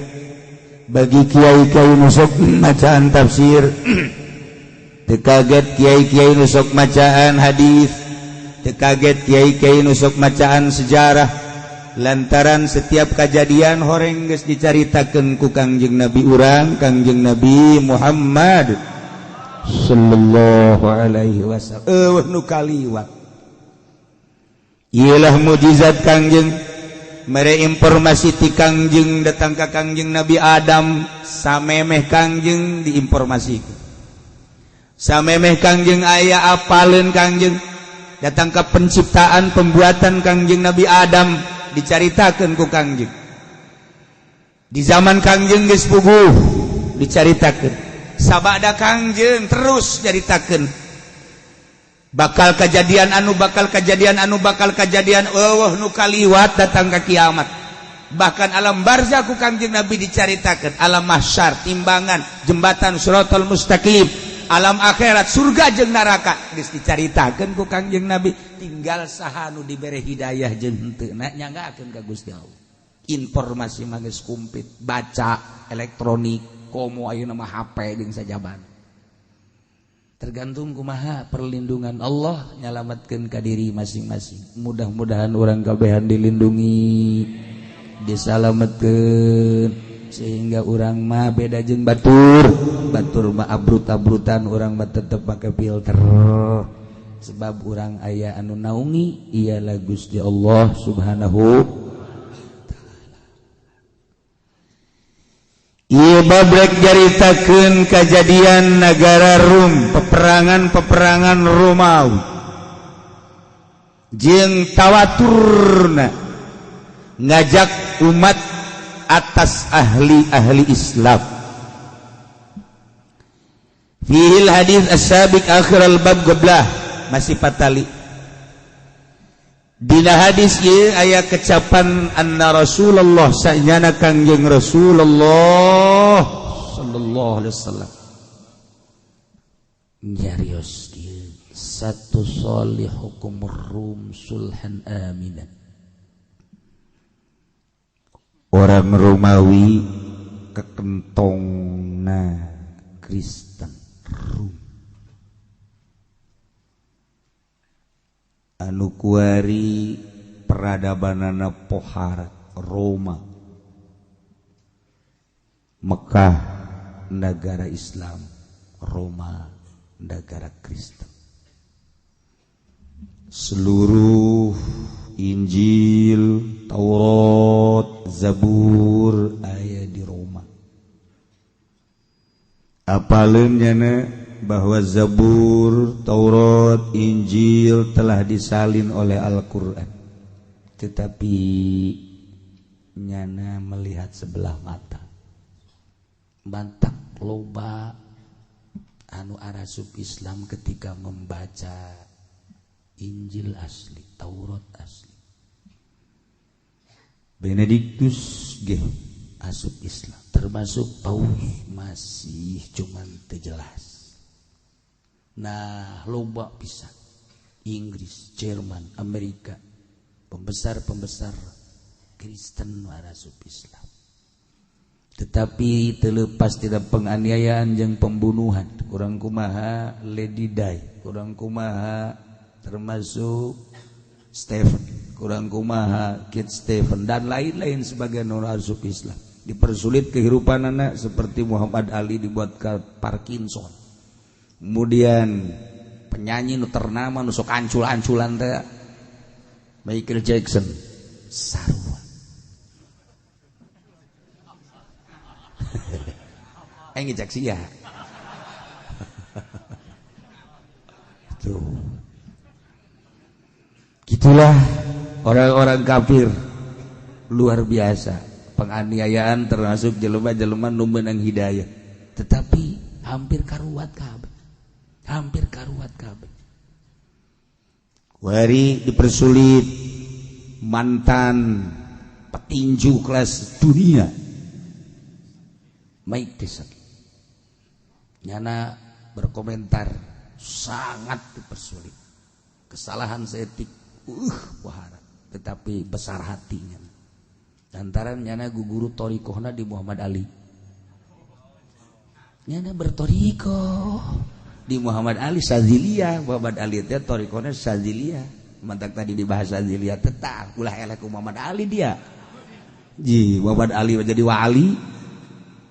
bagi kiai-kiai nu sok macaan tafsir, teu kaget kiai-kiai nu sok macaan hadis, teu kaget kiai-kiai nu sok macaan sejarah, lantaran setiap kejadian horeng geus dicaritakeun ku Kangjeng Nabi urang, Kangjeng Nabi Muhammad sallallahu alaihi wasallam. Eueuh nu kaliwat. Iyalah mujizat Kangjeng, mere informasi ti Kangjeng datang ka Kangjeng Nabi Adam, samemeh Kangjeng diinformasikan. Samemeh Kangjeng aya apaleun Kangjeng, datang ke penciptaan pembuatan Kangjeng Nabi Adam dicaritakeun ku Kangjeng. Di zaman Kangjeng geus puguh dicaritakeun. Sabada Kangjeng terus caritakeun. Bakal kejadian anu bakal kejadian anu bakal kejadian, eueuh nu kaliwat datang ka kiamat. Bahkan alam barzah ku Kangjeng Nabi dicaritakeun, alam mahsyar, timbangan, jembatan siratal mustaqim, alam akhirat, surga jeung neraka geus dicaritakeun ku Kangjeng Nabi. Tinggal saha nu dibere hidayah jeung henteu na nyanggakeun ka Gusti Allah. Informasi mah geus kumplit, baca elektronik, komo ayeuna mah HP jeung sajaban. Tergantung kumaha perlindungan Allah nyalamatkeun ka diri masing-masing. Mudah-mudahan urang kabehan dilindungi, disalametkeun sehingga urang mah beda jeung batur. Batur mah abrut-abrutan, urang mah tetep make filter. Sebab urang aya anu naungi ialah Gusti Allah Subhanahu taala. Ieu babrek caritakeun kajadian negara Rum, peperangan-peperangan Romawi jeung tawaturna ngajak umat atas ahli-ahli Islam. Fihil hadis as-sabiq akhir al-bab goblah masih patali. Dina hadis ieu aya kecapan anna Rasulullah sanyana Kangjeng Rasulullah sallallahu alaihi wasallam nyarios kieu, satu solihukum rum sulhan aminan. Orang Romawi kekentongna Kristen Rum anu kuari peradabanana pohara Roma, Mekah negara Islam, Roma negara Kristen. Seluruh Injil, Taurat, Zabur aya di Roma. Apaleun nyana bahwa Zabur, Taurat, Injil telah disalin oleh Al-Quran, tetapi nyana melihat sebelah mata. Bantak loba anu arasup Islam ketika membaca Injil asli, Taurat asli. Benediktus ge asup Islam, termasuk Paus masih cuman terjelas. Nah, loba pisan Inggris, Jerman, Amerika, pembesar-pembesar Kristen warasup Islam. Tetapi terlepas tidak penganiayaan jeung pembunuhan, kurang kumaha Lady Di, kurang kumaha termasuk Stephen, kurang kumaha Kit Stephen dan lain-lain sebagai asup Islam. Dipersulit kehidupan anak seperti Muhammad Ali dibuat ke Parkinson. Kemudian penyanyi nu ternama nu sok ancul-anculan teh Michael Jackson sarua. Aing ngejak sia. Tuh. Gitulah orang-orang kafir luar biasa. Penganiayaan termasuk jelema-jelema nu meunang hidayah. Tetapi hampir karuat kabeh. Hampir karuat kabeh. Wari dipersulit, mantan petinju kelas dunia Mike Tyson nyana berkomentar sangat dipersulit, kesalahan seetik wahara, tetapi besar hatinya lantaran nyana guguru thoriqohna di Muhammad Ali. Nyana berthoriqoh di Muhammad Ali Saziliyah. Muhammad Ali teh thoriqohna Saziliyah. Mantak tadi dibahas Saziliyah, tetap ulah elek ku Muhammad Ali dia. Ji Muhammad Ali jadi wali.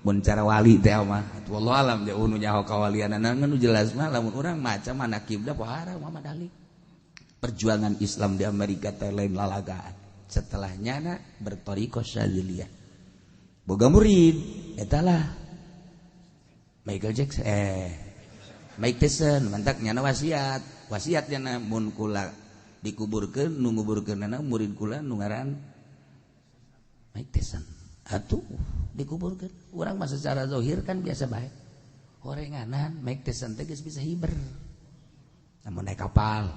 Mun cara wali teh mah wallahu alam jauh nu nyaho kawalianana, nu jelas mah lamun urang maca manaqibna pohara Muhammad Ali. Perjuangan Islam di Amerika teh lain lalagaan. Setelah nyana berthoriqoh Saziliyah, boga murid eta lah Michael Jackson, Mike Tyson. Mantak nyana wasiat, wasiat nyana mun kula dikuburkeun, nu nguburkeunana murid kula nu ngaran Mike Tyson. Atuh dikuburkeun, urang mah secara zahir kan biasa bae horenganan. Mike Tyson teh geus bisa hiber namun naik kapal.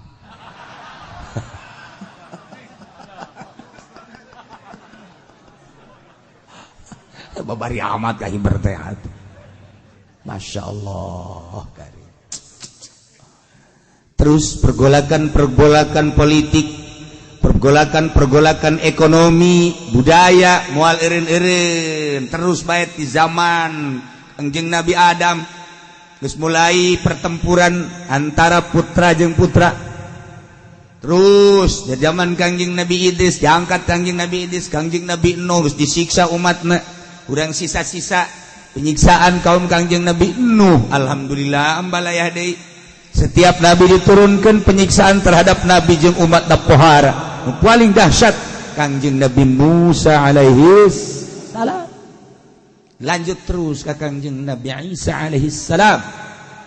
Babari amat ka hiber teh atuh. Masya Allah karim. Terus pergolakan-pergolakan politik, pergolakan-pergolakan ekonomi, budaya, moal eureun-eureun terus bae di zaman Kangjeng Nabi Adam geus mulai pertempuran antara putra jeung putra. Terus di zaman Kangjeng Nabi Idris, diangkat Kangjeng Nabi Idris, Kangjeng Nabi Nuh geus disiksa umatna, urang sisa-sisa penyiksaan kaum Kangjeng Nabi Nuh. Alhamdulillah ambalayah deui. Setiap nabi diturunkan penyiksaan terhadap nabi jeung umat pohara. Nu paling dahsyat Kangjeng Nabi Musa alaihi salam. Lanjut terus ke Kangjeng Nabi Isa alaihi salam.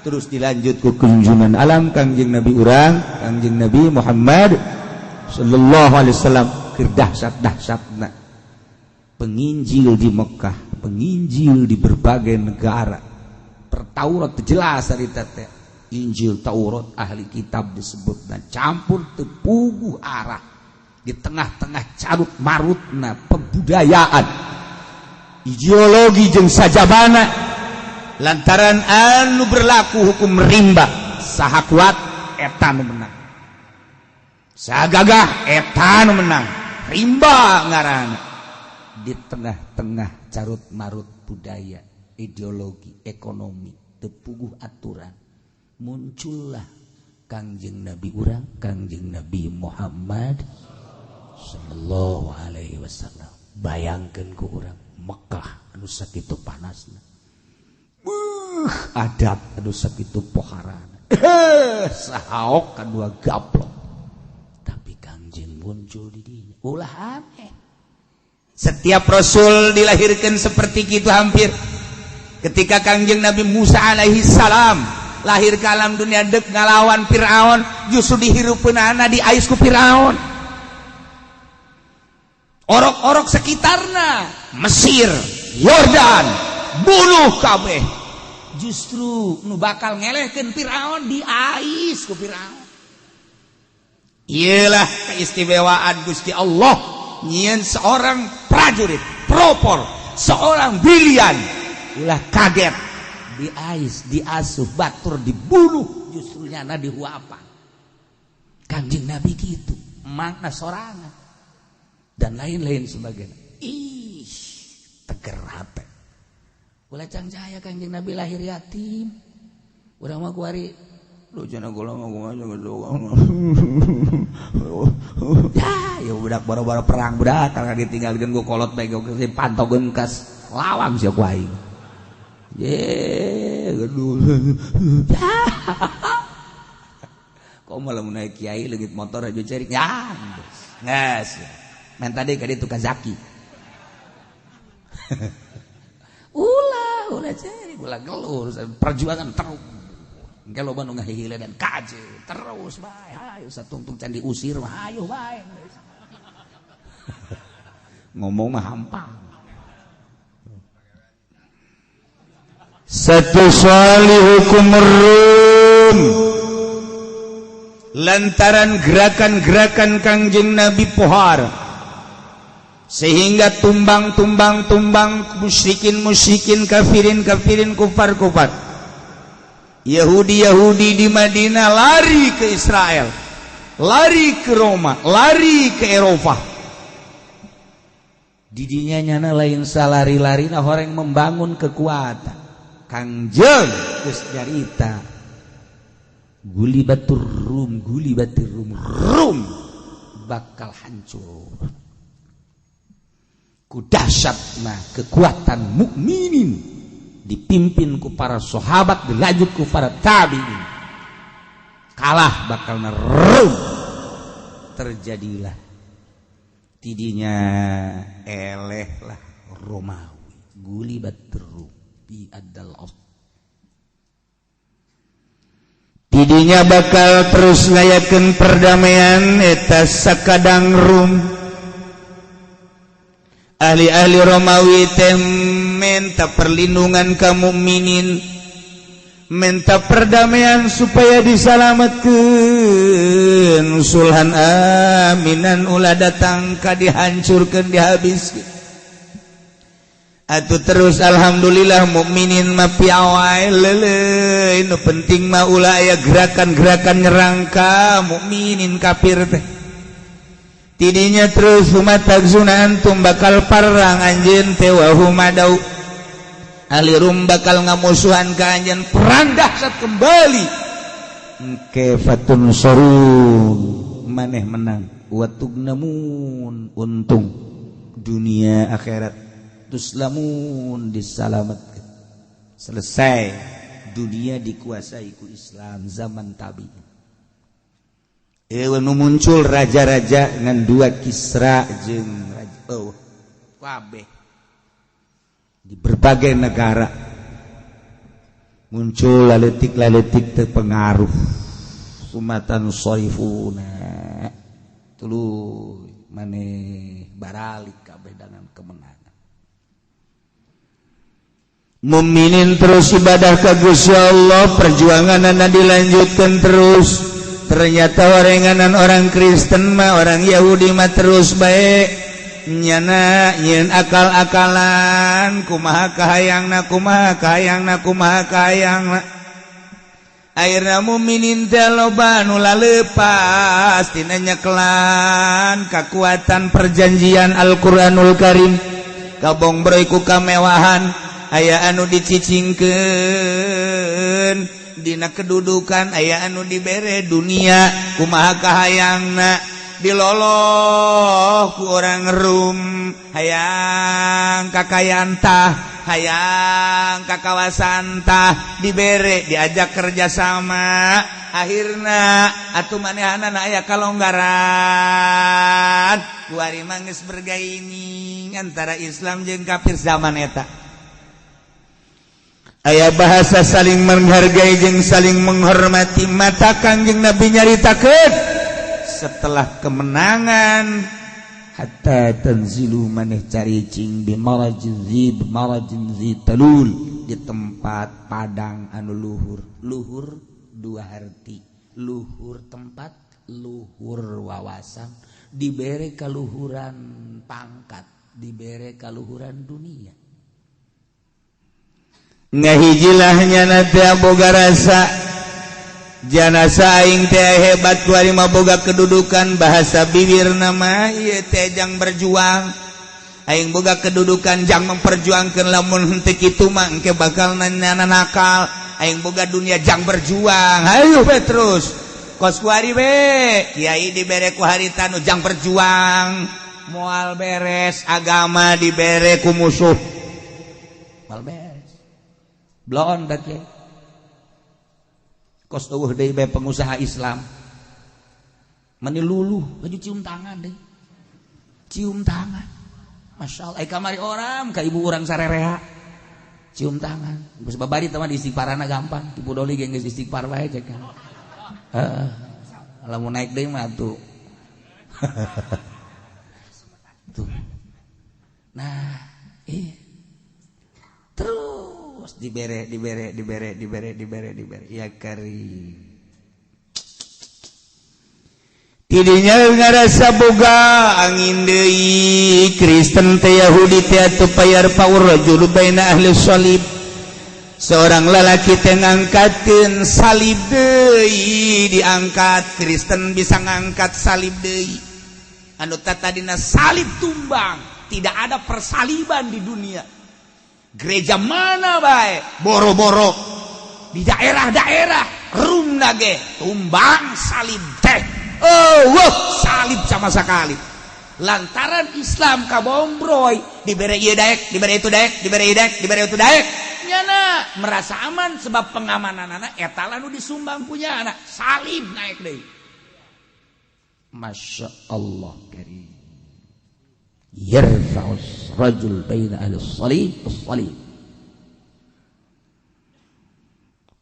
Terus dilanjut ke kunjungan alam Kangjeng Nabi urang, Kangjeng Nabi Muhammad sallallahu alaihi wasallam. Keur dahsyat-dahsyatna penginjil di Mekah, penginjil di berbagai negara. Per Taurat jelas dari tete. Injil, Taurat, ahli kitab disebut dan campur tepuguh arah di tengah-tengah carut marutna pebudayaan ideologi jeung sajabana lantaran anu berlaku hukum rimba, saha kuat eta nu menang, saha gagah eta nu menang, rimba ngaranna. Di tengah-tengah carut marut budaya, ideologi, ekonomi, tepuguh aturan, muncullah Kangjeng Nabi urang, Kangjeng Nabi Muhammad sallallahu alaihi wasallam. Bayangkeun ku urang Mekah anu sakitu panasna, adat anu sakitu poharana, sahaok kadua gaplok, tapi Kangjeng muncul di dinya. Ulah aneh, setiap rasul dilahirkan seperti itu hampir. Ketika Kangjeng Nabi Musa alaihi salam lahir ke alam dunia dek ngalawan Fir'aun, justru dihirupeunana diais ku Fir'aun. Orok-orok sekitarna Mesir, Yordan, bunuh kabeh. Justru nu bakal ngelehkeun Fir'aun diais ku Fir'aun. Iyalah keistimewaan Gusti Allah nyieun seorang prajurit pelopor, seorang brilian. Ulah kaget diais, diasuh, batur dibunuh, justru nyana dihuapan. Kangjeng Nabi gitu, makna sorangan dan lain-lain sebagainya. Ih, teger hate. Ulah cangjaya Kangjeng Nabi lahir yatim. Urang mah kuari lu cenah kula mah kumaha. Ya, ya budak boro-boro perang budak karena ditinggalkeun ku kolot bae ge pantogkeun kas lawang sia ku aing. Ye, aduh. Kok malah naik kiai leungit motor aja cari. Ya, nges. Main tadi ka ditu ka Zaki. Ulah, ulah cari, ulah geluh, perjuangan terus. Engke loba nu ngahihile dan kaje terus bae, hayu satungtung can diusir mah hayu bae. Ngomong mah hampang. Satu sali hukum rum. Lantaran gerakan-gerakan Kangjeng Nabi pohar sehingga tumbang-tumbang tumbang musyrikin musyrikin, kafirin kafirin, kufar kufar, Yahudi Yahudi di Madinah lari ke Israel, lari ke Roma, lari ke Eropa. Didinya nyana lain salari-lari, nah orang membangun kekuatan. Kangjeng geus nyarita gulibatur Rum, gulibatur Rum, Rum bakal hancur ku dahsyatna kekuatan mukminin dipimpin ku para sahabat, dilanjut ku para tabi'in, kalah bakal Rum. Terjadilah tidinya eleh lah Romawi, gulibat Rum bi adal. Tidinya bakal terus ngayakeun perdamaian eta sakadang Rum. Ahli-ahli Romawi teh minta perlindungan ka mukminin, minta perdamaian supaya disalamatkeun, sulhan aminan, ulah datang ka dihancurkeun, dihabiskeun. Atuh terus alhamdulillah mukminin mah piawai lele, nu penting mah ulah aya gerakan-gerakan nyerang ka mukminin kafir teh. Tidinya terus tagzuna antum, bakal perang anjeun teh, wa hum adau, ahli Rum bakal ngamusuhan ka anjeun, perang dahsyat kembali. Engke fatunsharun, maneh menang, wa tugnamun, untung dunia akhirat, tuslamun, disalamatkan, selesai, dunia dikuasai ku Islam zaman tabi'in. Nu muncul raja-raja ngan dua, Kisra jeung raja, oh, kabeh di berbagai negara muncul laletik-laletik terpengaruh sumatan soifuna tuluy maneh baralik kabeh dengan kemenangan. Muminin terus ibadah ka Gusti Allah, perjuangan dilanjutkan terus. Ternyata warenganan orang Kristen mah, orang Yahudi mah terus baik nyana nyeun akal-akalan, kumaha kahayangna, kumaha kahayangna, kumaha kahayangna. Akhirna muminin teh loba anu lalepas tina nyekelan kakuatan perjanjian Al-Qur'anul Karim, kabongbroy ku kamewahan, aya anu dicicingkeun dina kedudukan, aya anu dibere dunia, kumaha kahayangna, diloloh ku orang Rum, hayang kakayaan tah, hayang kakawasan tah, dibere, diajak kerjasama. Akhirna atuh manehanana aya kalonggaran. Kuari mah geus bergaining antara Islam jeung kafir. Zaman eta aya bahasa saling menghargai jeung saling menghormati. Mata Kangjeng Nabi nyaritakeun setelah kemenangan, hatta tanzilu, maneh caricing, bi marajin zi marajin zi talul, di tempat padang anu luhur. Luhur dua arti, luhur tempat, luhur wawasan, dibere kaluhuran pangkat, dibere kaluhuran dunia. Ngahijilahnya nanti boga rasa janasa aing teh hebat, kuari mah boga kedudukan, bahasa bibir nama ieu teh jang berjuang, aing boga kedudukan jang memperjuangkan, lamun henteu kitu mah engke bakal nanya nakal, aing boga dunia jang berjuang, ayo be terus kos kuari be kiai dibere ku harita nu jang berjuang moal beres, agama dibere ku musuh moal beres. Blon dak kiai kos eueuh deui bae pengusaha Islam meni luluh baju, cium tangan deh, cium tangan. Masya Allah, kamari orang ka ibu urang sarerea cium tangan. Geus babari teh mah di istighfarana gampang. Ibu Doli ge geus istighfar wae cek. Heeh. Lamun naik deui mah tuh. Tuh. Nah, iya. Terus dibere, dibere, dibere, dibere, dibere, dibere. Ya karim. Tidinya ngarasa boga angin deui Kristen teh Yahudi teh atuh payarfa'ur rajulu baina ahli salib. Seorang lalaki teh ngangkateun salib deui, diangkat Kristen bisa ngangkat salib deui. Anu tadina salib tumbang, tidak ada persaliban di dunia. Gereja mana bae boro-boro di daerah-daerah Rum ge tumbang salib teh. Oh, wah, salib sama sekali. Lantaran Islam kabombroy, diberi ieu daek, diberi itu daek, diberi ieu daek, diberi itu daek. Nyana merasa aman sebab pengamanan anak eta lah nu disumbang punya anak salib naik deui. Masya Allah karim. Yarfa'us rajul baina ahli salib as-salib.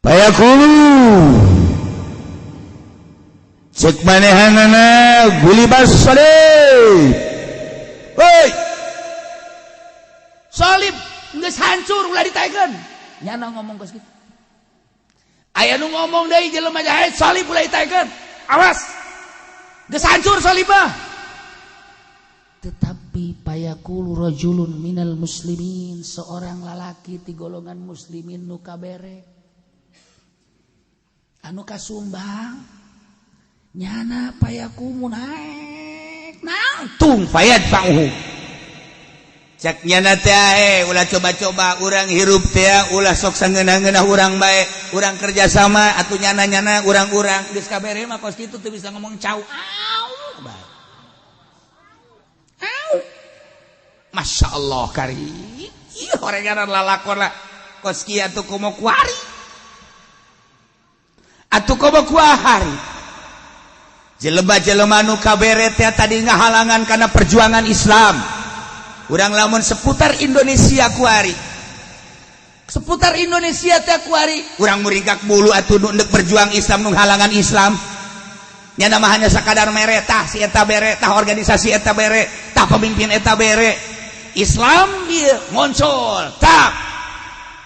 Fayaqulu cek manehanana gulibas salib. Hoi. Salib geus hancur ulah ditaekeun. Nyana ngomong geus kitu. Aya nu ngomong deui jelema jahat salib ulah ditaekeun. Awas. Geus hancur salib mah. Tetapi payaqulu rajulun minal muslimin, seorang lalaki ti golongan muslimin nu kabere anu kasumbang nyana payakumu naik nangtung fayadfa'uhu. Cek nyana teh ulah coba-coba urang hirup teh ulah sok sangeunah-ngeunah urang bae, urang kerja sama atuh nyana-nyana urang-urang geus kabere mah kos kitu teu bisa ngomong cau. Au bae. Au. Masya Allah kari. Ih orenganan lalakon lah kos kieu atuh komo kuari. Atuh komo kuahari. Jelema-jelema nu kabere teh tadi ngahalangan karena perjuangan Islam. Urang lamun seputar Indonesia kuari. Seputar Indonesia teh kuari, urang muringkak bulu atuh nu endek berjuang Islam nu halangan Islam. Nya mah hanya sakadar mere tah si eta bere, tah organisasi eta bere, tah pemimpin eta bere. Islam ieu muncul tak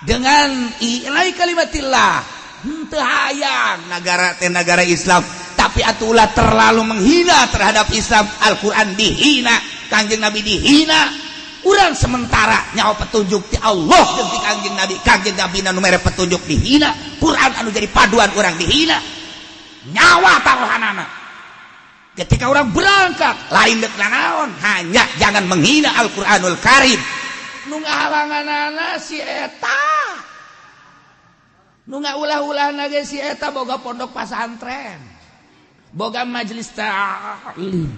dengan i'lai kalimatillah. Henteu hayang nagara teh nagara Islam, tapi atulah terlalu menghina terhadap Islam. Al-Quran dihina, Kangjeng Nabi dihina. Urang sementara nyawa petunjuk ti Allah jeung ti Kangjeng Nabi. Kangjeng Nabi nu mere petunjuk dihina, Quran anu jadi paduan urang dihina. Nyawa taruhanana. Ketika orang berangkat lain dek nanaon, hanya jangan menghina Al-Qur'anul Karim. Nu ngahalanganana si eta. Nu ngaulah-ulahna ge si eta boga pondok pasantren. Boga majelis ta'lim.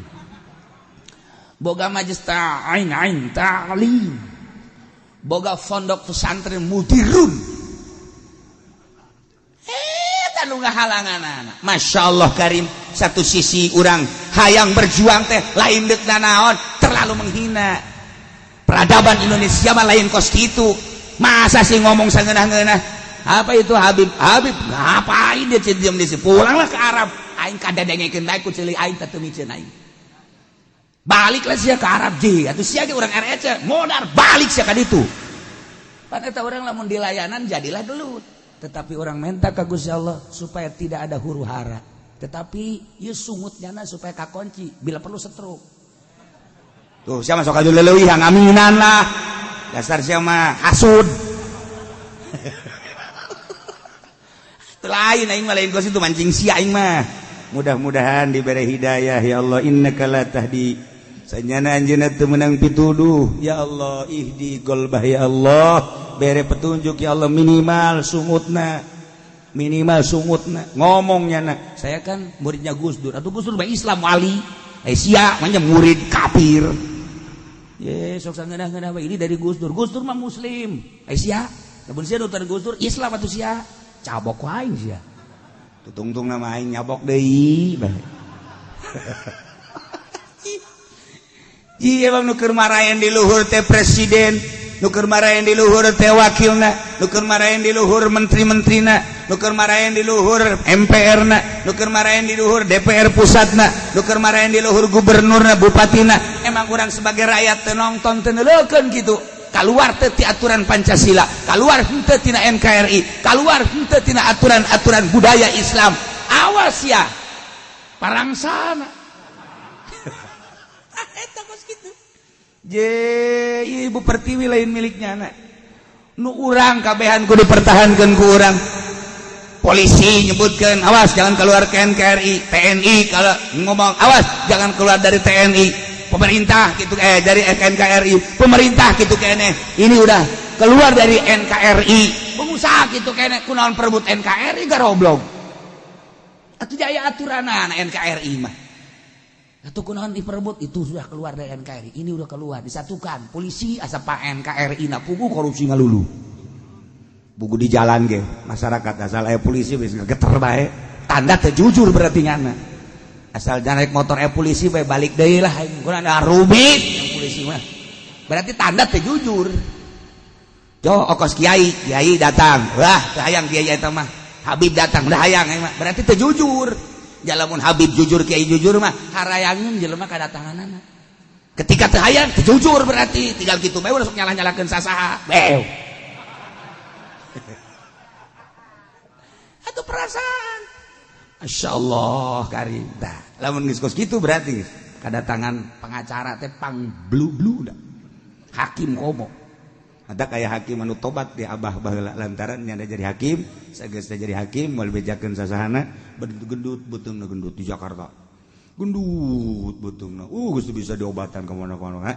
Boga majelis ta'ain ain ta'lim. Boga pondok pesantren mudirun. Eta nu ngahalanganana. Masya Allah karim. Satu sisi urang hayang berjuang teh lain deuk nanaon, terlalu menghina. Peradaban Indonesia mah lain kos kitu. Masa sih ngomong sangeunah-ngeunah? Apa itu Habib? Habib ngapain dia diam di sini? Pulanglah ke Arab. Aing kadedengekeun bae ku ceuli aing teh teu miceun aing. Baliklah sia ke Arab je, atuh sia ge urang RC, modar balik sia ka ditu. Pan eta urang lamun di layanan jadilah gelut. Tetapi orang minta ka Gusti Allah supaya tidak ada huru hara. Tetapi ieu sungut nyana supaya kakunci, bila perlu setruk. Tuh sia mah sok adu leuwih ngaminan lah. Dasar sia mah hasud. Lain aing mah lain kos itu mancing sia aing mah. Mudah-mudahan diberi hidayah ya Allah, innaka la tahdi. Sanyana anjeunna teu meunang pituduh ya Allah, ihdi qalbah ya Allah, bere petunjuk ya Allah, minimal sungutna. Minimal sungutna ngomongnya na. Saya kan muridnya Gus Dur. Atuh Gus Dur mah Islam wali. Eh sia mah murid kafir. Ye sok sangeunah-ngeunah we ini dari Gus Dur. Gus Dur mah muslim. Eh sia, lamun sia nutur Gus Dur Islam atuh sia. Cabok aing sia. Tutungtung nama aing nyabok deui bae. Iya bang nu keur marayan di luhur teh presiden, nu keur marayan di luhur teh wakilna, nu keur marayan di luhur menteri-menterina, nu keur marayan di luhur MPR-na, nu keur marayan di luhur DPR pusatna, nu keur marayan di luhur gubernurna, bupatina. Emang urang sebagai rakyat teu nongton teu neuleukeun kitu. Kaluar teu ti aturan Pancasila, kaluar henteu tina NKRI, kaluar henteu tina aturan-aturan budaya Islam. Awas ya, parangsana. Je Ibu Pertiwi lain miliknya anak nu urang kabehan kudu dipertahankan ku urang. Polisi nyebutkan, awas jangan keluar ke NKRI. TNI kalau ngomong, awas jangan keluar dari TNI. Pemerintah gitu, dari NKRI, pemerintah gitu kene, ini udah keluar dari NKRI. Pengusaha gitu kene, kunaon perebut NKRI, garoblog atau jaya aturan anak NKRI mah atau kunaon diperebut. Itu sudah keluar dari NKRI, ini udah keluar, disatukan. Polisi asa pak NKRI na pugu korupsi ngalulu buku di jalan ge masyarakat asal aya polisi geus geter bae, tanda teu jujur berarti nyana. Asal jangan naik motor polisi bae, balik deui lah aing, kunaon rumit yang polisi mah, berarti tanda teu jujur. Jo okos kiai, kiai datang, wah teu hayang kiai eta mah. Habib datang, udah hayang aing mah, berarti teu jujur. Jalamun Habib jujur, kiai jujur mah harayangeun jelema kadatanganana. Ketika teu hayang, teu jujur berarti, tinggal kitu bae ulah sok nyalah-nyalahkeun sasaha. Bew. Atau perasaan. Masya Allah karim. Dah, lamun geus kos kitu berarti kedatangan pengacara teh pang blu-blu dah. Hakim komo. Ada kayak hakim anu tobat di abah baheula lantaran nyanda jadi hakim, sageus jadi hakim moal bejakeun sasahana, gendut beuteungna, gendut di Jakarta. Gendut beuteungna. Geus bisa diobatan ka mana-mana.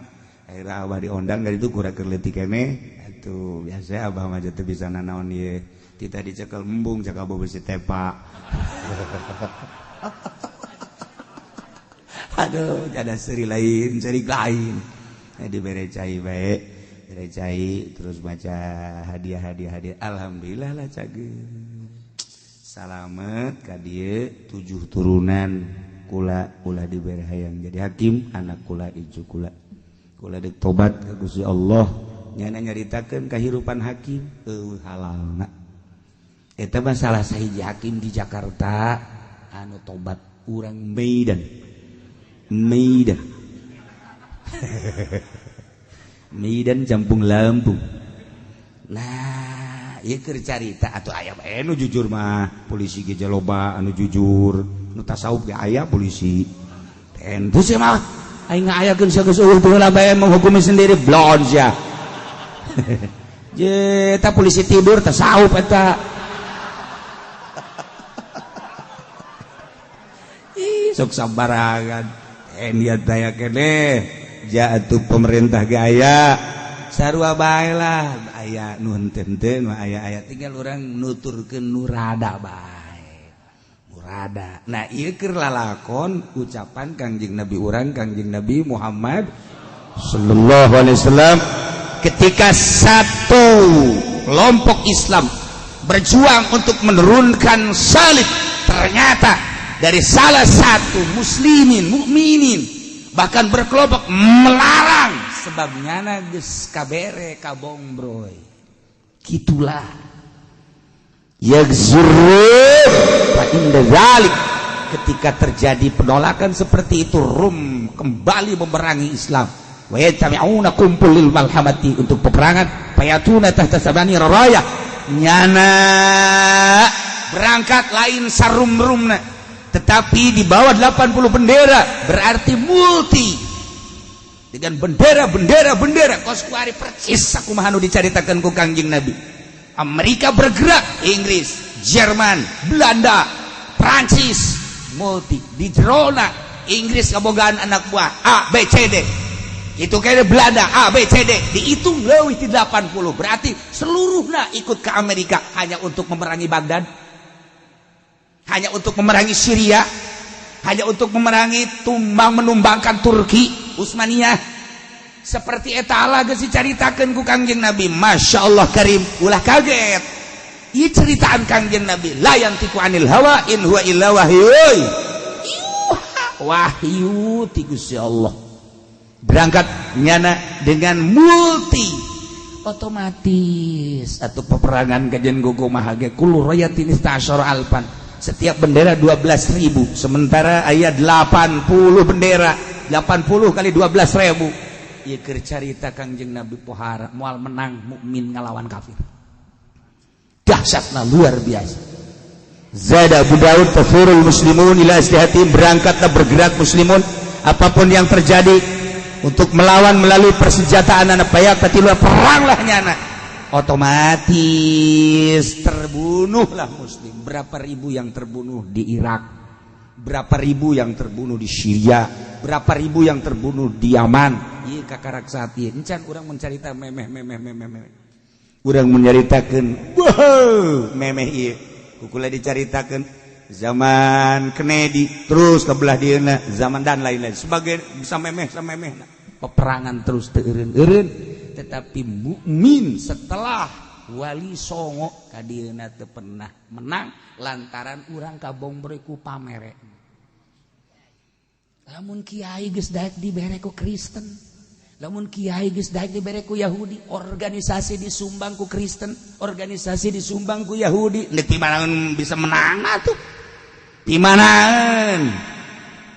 Akhirnya abah diondang dari itu kurang keur leutik keneh. Atuh biasa abah mah teu bisa nanaon ieu. Tita dicekel embung cakap besi tepa. Aduh, ada seri lain, seri lain. Dibere cai bae, bere cai terus baca hadiah-hadiah hadiah. Alhamdulillah lah cageun. Salamet ka dieu 7 turunan kula ulah dibere hayang jadi hakim, anak kula incu kula. Kula deuk tobat ka Gusti Allah. Nyana nyaritakeun kahirupan hakim eueuh halalna. Eta mah salah sahiji hakim di Jakarta anu tobat, urang Medan. Medan. Medan Campung Lampung. Nah, ieu keur carita atuh aya bae nu jujur mah, polisi ge loba anu jujur, nu tasawuf ge aya polisi. Tentu sih mah aing ngayakeun sia geus eueuh baheula bae menghukumi sendiri blon sia. Je eta polisi tidur tasawuf eta. Sok sabarangan niat daya kene jatuh pemerintah gaya sarua bae lah aya nu henteu mah aya-aya tinggal urang nuturkeun nu rada bae murada. Nah ieu keur lalakon ucapan Kangjeng Nabi urang Kangjeng Nabi Muhammad sallallahu alaihi wasallam ketika satu kelompok Islam berjuang untuk menurunkan salib, ternyata dari salah satu muslimin mukminin bahkan berkelompok melarang sebabnya geus kabere kabongbroy. Gitulah yagzurun fa inda zalik, ketika terjadi penolakan seperti itu Rum kembali memerangi Islam. Wa yajtami'una kumpul lil malhamati untuk peperangan, payatuna tahta sabani raraya nyana berangkat lain sarum-rumna tetapi di bawah 80 bendera, berarti multi dengan bendera-bendera bendera kos kuari percis sakumaha nu dicaritakeun ku Kangjeng Nabi. Amerika bergerak, Inggris, Jerman, Belanda, Prancis, multi di jerona Inggris kabogaan anak buah A B C D. Itu kayaknya Belanda A B C D dihitung leuwih ti 80, berarti seluruhnya ikut ke Amerika hanya untuk memerangi Baghdad, hanya untuk memerangi Syria, hanya untuk memerangi tumbang menumbangkan Turki Utsmaniyah. Seperti eta lah geus dicaritakeun ku Kangjeng Nabi. Masya Allah karim, ulah kaget. Ieu ceritaan Kangjeng Nabi, la yantiqu anil hawa in huwa illa wahyu. Wahyu ti Gusti Allah. Berangkat nyana dengan multi otomatis atau peperangan kajian gogo mahage kullu rayatin istasyara alfan. Setiap bendera 12.000, sementara ayat 80 bendera, 80 kali 12.000. Ieu keur carita Kangjeng Nabi pohara moal menang mukmin ngalawan kafir. Dahsyatna luar biasa. Zada Abu Daud tafurul muslimun ila aslihatihim, berangkatlah bergerak muslimun apapun yang terjadi. untuk melawan melalui persenjataan anak payak katilu peranglah nyana, otomatis terbunuhlah muslim. Berapa ribu yang terbunuh di Irak, berapa ribu yang terbunuh di Syria, berapa ribu yang terbunuh di Yaman. Ieu kakarak saat ieu encan urang mencarita memeh memeh memeh memeh, urang menceritakeun wow memeh ieu kukula dicaritakeun zaman Kennedy terus ke belah dieuna zaman dan lain-lain sebagai bisa memeh samemeh peperangan terus teu eureun-eureun. Tetapi mukmin setelah Wali Songo ka dieuna teu pernah menang lantaran urang kabombre ku pamere. Lamun kiai geus daek dibere ku Kristen, lamun kiai geus daek dibere ku Yahudi, organisasi disumbang ku Kristen, organisasi disumbang ku Yahudi, nek pimanaeun bisa menang atuh? Pimanaeun?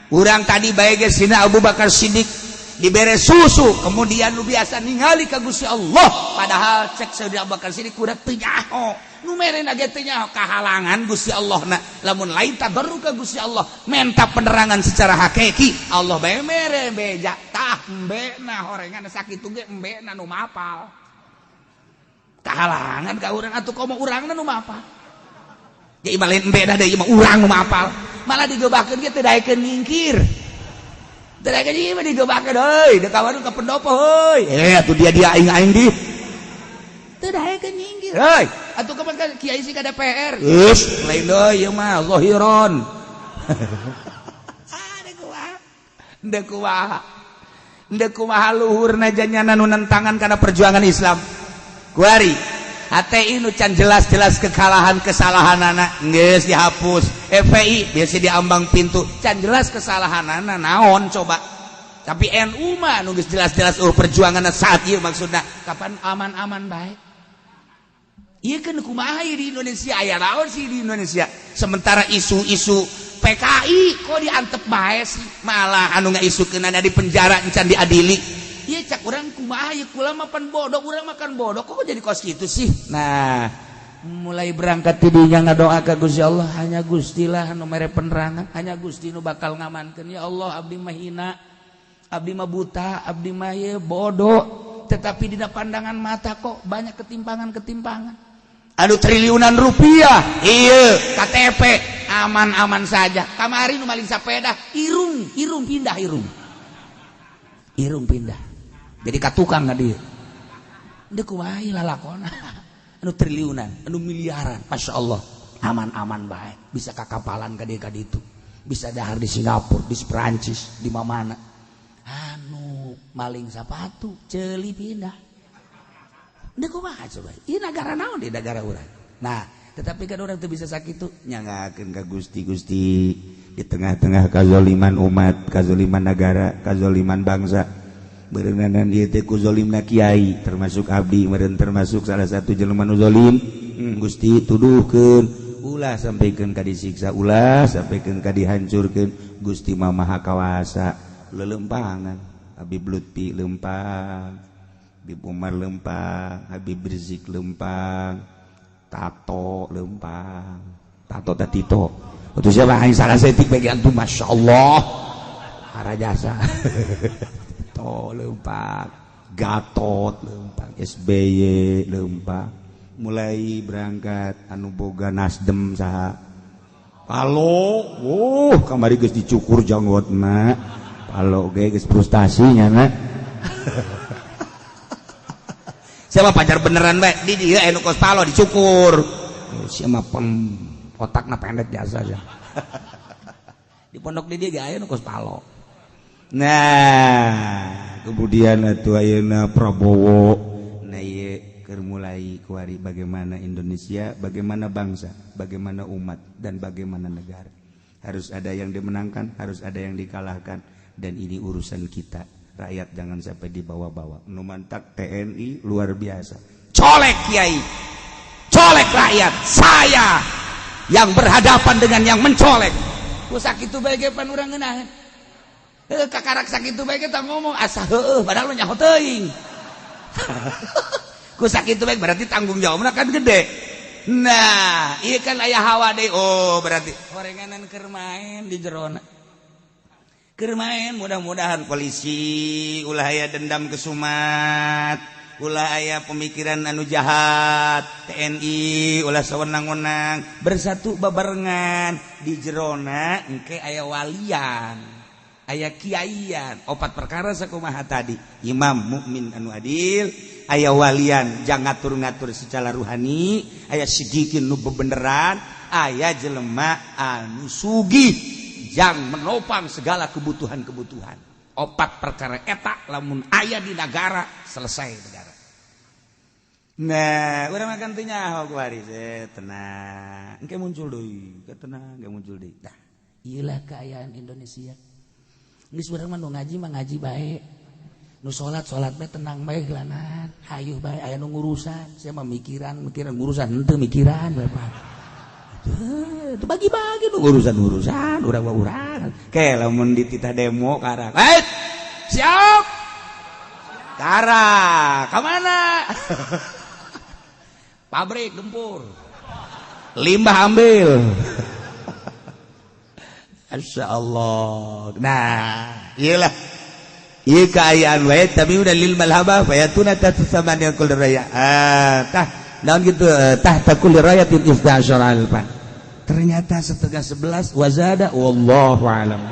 Urang tadi bae geus Sina Abu Bakar Siddiq dibere susu, kemudian nu biasa ningali ka Gusti Allah, padahal cek Sayyidina Abu Bakar Siddiq kuda teu nyaho nu merena ge teu nyaho kahalangan Gusti Allah na. Lamun lain tabarru ka Gusti Allah menta penerangan secara hakiki, Allah bae mere beja tah embena horengan sakitu ge embena nu mapal kahalangan ka urang atuh komo urangna nu mapal. Ya imah lain embena deui, imah urang nu mapal, malah digeubahkeun ge teu daekeun nyingkir. Teu daekeun ieu mah digeubahkeun euy, deuk kawan ka pendopo heuy. Eh atuh dia-dia aing-aing di teu daekeun nyingkir. Heuy, atuh kapan kan kiai sih ka DPR. Geus, lain deui ieu mah zahiron. Ah, deuk kumaha? Deuk kumaha? Deuk kumaha luhurna janyana nu nentangan kana perjuangan Islam. Kuari HTI nu can jelas-jelas kekalahan kesalahanana geus dihapus. FPI biasa diambang pintu can jelas kesalahanana naon coba. Tapi NU mah nu geus jelas-jelas oh perjuanganna saat ieu maksudna kapan aman-aman bae. Ieu kan kumaha ieu di Indonesia, aya naon sih di Indonesia? Sementara isu-isu PKI kok diantep bae sih, malah anu ngaisukeunana di penjara encan diadili. Ieu cak urang kumaha ieu, kula mah pan bodoh, urang makan bodoh kok jadi kos kitu sih. Nah, mulai berangkat tidinya ngadoa ka Gusti Allah, hanya Gusti lah nu mere penerangan, hanya Gusti nu bakal ngamankeun. Ya Allah, abdi mah hina, abdi mah buta, abdi mah ieu bodoh, tetapi dina pandangan mata kok banyak ketimpangan-ketimpangan. Aduh, triliunan rupiah iya KTP aman-aman saja. Kamari nu maling sepeda irung irung pindah, irung irung pindah jadi ka tukang ka dieu. Deuk kumaha lalakona anu triliunan anu miliaran, Masya Allah, aman-aman bae, bisa kakapalan ka dieu ka ditu, bisa dahar di Singapura, di Perancis, di mana. Anu maling sepatu ceuli pindah. Deuk kumaha coba? Ieu nagara naon di negara urang? Nah, tetapi kan orang tuh bisa sakitu nyangakeun ka Gusti. Gusti, di tengah-tengah kazoliman umat, kazoliman negara, kazoliman bangsa, berenang ieu teh ku zolimna kiai termasuk abdi meureun termasuk salah satu jelema nu zolim. Gusti, tuduhkeun, ulah sampaikan ka disiksa, ulah sampaikan ka dihancurkeun. Gusti mah maha kawasa. Lelempangan Habib Lutfi lempang, Habib Umar lempang, Habib Rizik lempang, Tato lempang, Tato Tatito itu siapa? Aing salah setik bagian tuh. Masya Allah, harajasa Tito lempang, Gatot lempang, SBY lempang, mulai berangkat anu boga Nasdem saha? Palo. Oh, kamari geus dicukur janggotna Palo ge geus frustasi nya na. Siapa pacar beneran bae di dia anu kos Palo dicukur siapa pem otakna pendek jasa aja di pondok di dia ge aya nu kos Palo. Nah, kemudian atuh ayeuna Prabowo. Nah, ieu keur mulai kuari bagaimana Indonesia, bagaimana bangsa, bagaimana umat, dan bagaimana negara. Harus ada yang dimenangkan, harus ada yang dikalahkan, dan ini urusan kita. Rakyat jangan sampai dibawa-bawa. Nu mantak TNI luar biasa. Colek kiai, colek rakyat. Saya yang berhadapan dengan yang mencolek. Ku sakitu bae ge pan urang ngeunaheun. Heuh, kakarak sakitu bae kita ngomong asa heueuh padahal nyaho teuing. Ku sakitu bae berarti tanggung jawabna kan gede. Nah, ieu kan aya hawa deui. Oh, berarti horenganan keur main di jerona. Keur main, mudah-mudahan polisi ulah aya dendam kesumat, ulah aya pemikiran anu jahat, TNI ulah sewenang-wenang, bersatu babarengan. Di jerona engke aya walian, aya kiaian. Opat perkara sakumaha tadi: imam mukmin anu adil, aya walian jangan ngatur-ngatur secara ruhani, aya sidikin nu bebeneran, aya jelema anu sugih yang menopang segala kebutuhan-kebutuhan. Opat perkara eta lamun aya di negara, selesai negara. Nah, urang makan teu nyaho kuari, tenang, engke muncul deui, tenang, engke muncul deui. Tah, ieulah keayaan Indonesia. Geus, urang mah nu ngaji mah ngaji bae, nu salat salat bae, tenang bae gelanan, hayu bae aya nu ngurusan. Saya mah mikiran mikiran ngurusan henteu, mikiran bapak itu bagi-bagi nu urusan-urusan urang mah. Urang ke lamun dititah demo karak, eh, siap karak ka mana? Pabrik gempur, limbah ambil. Masya Allah. Nah, iyalah. Iya, keayaan wae, tapi udah lil malhaba fayatuna tatu yang kulli raya. Ah, tah naon gitu, tahta kulli rayatin 12 alfan. Ternyata setengah 11 wazada, wallahu alam.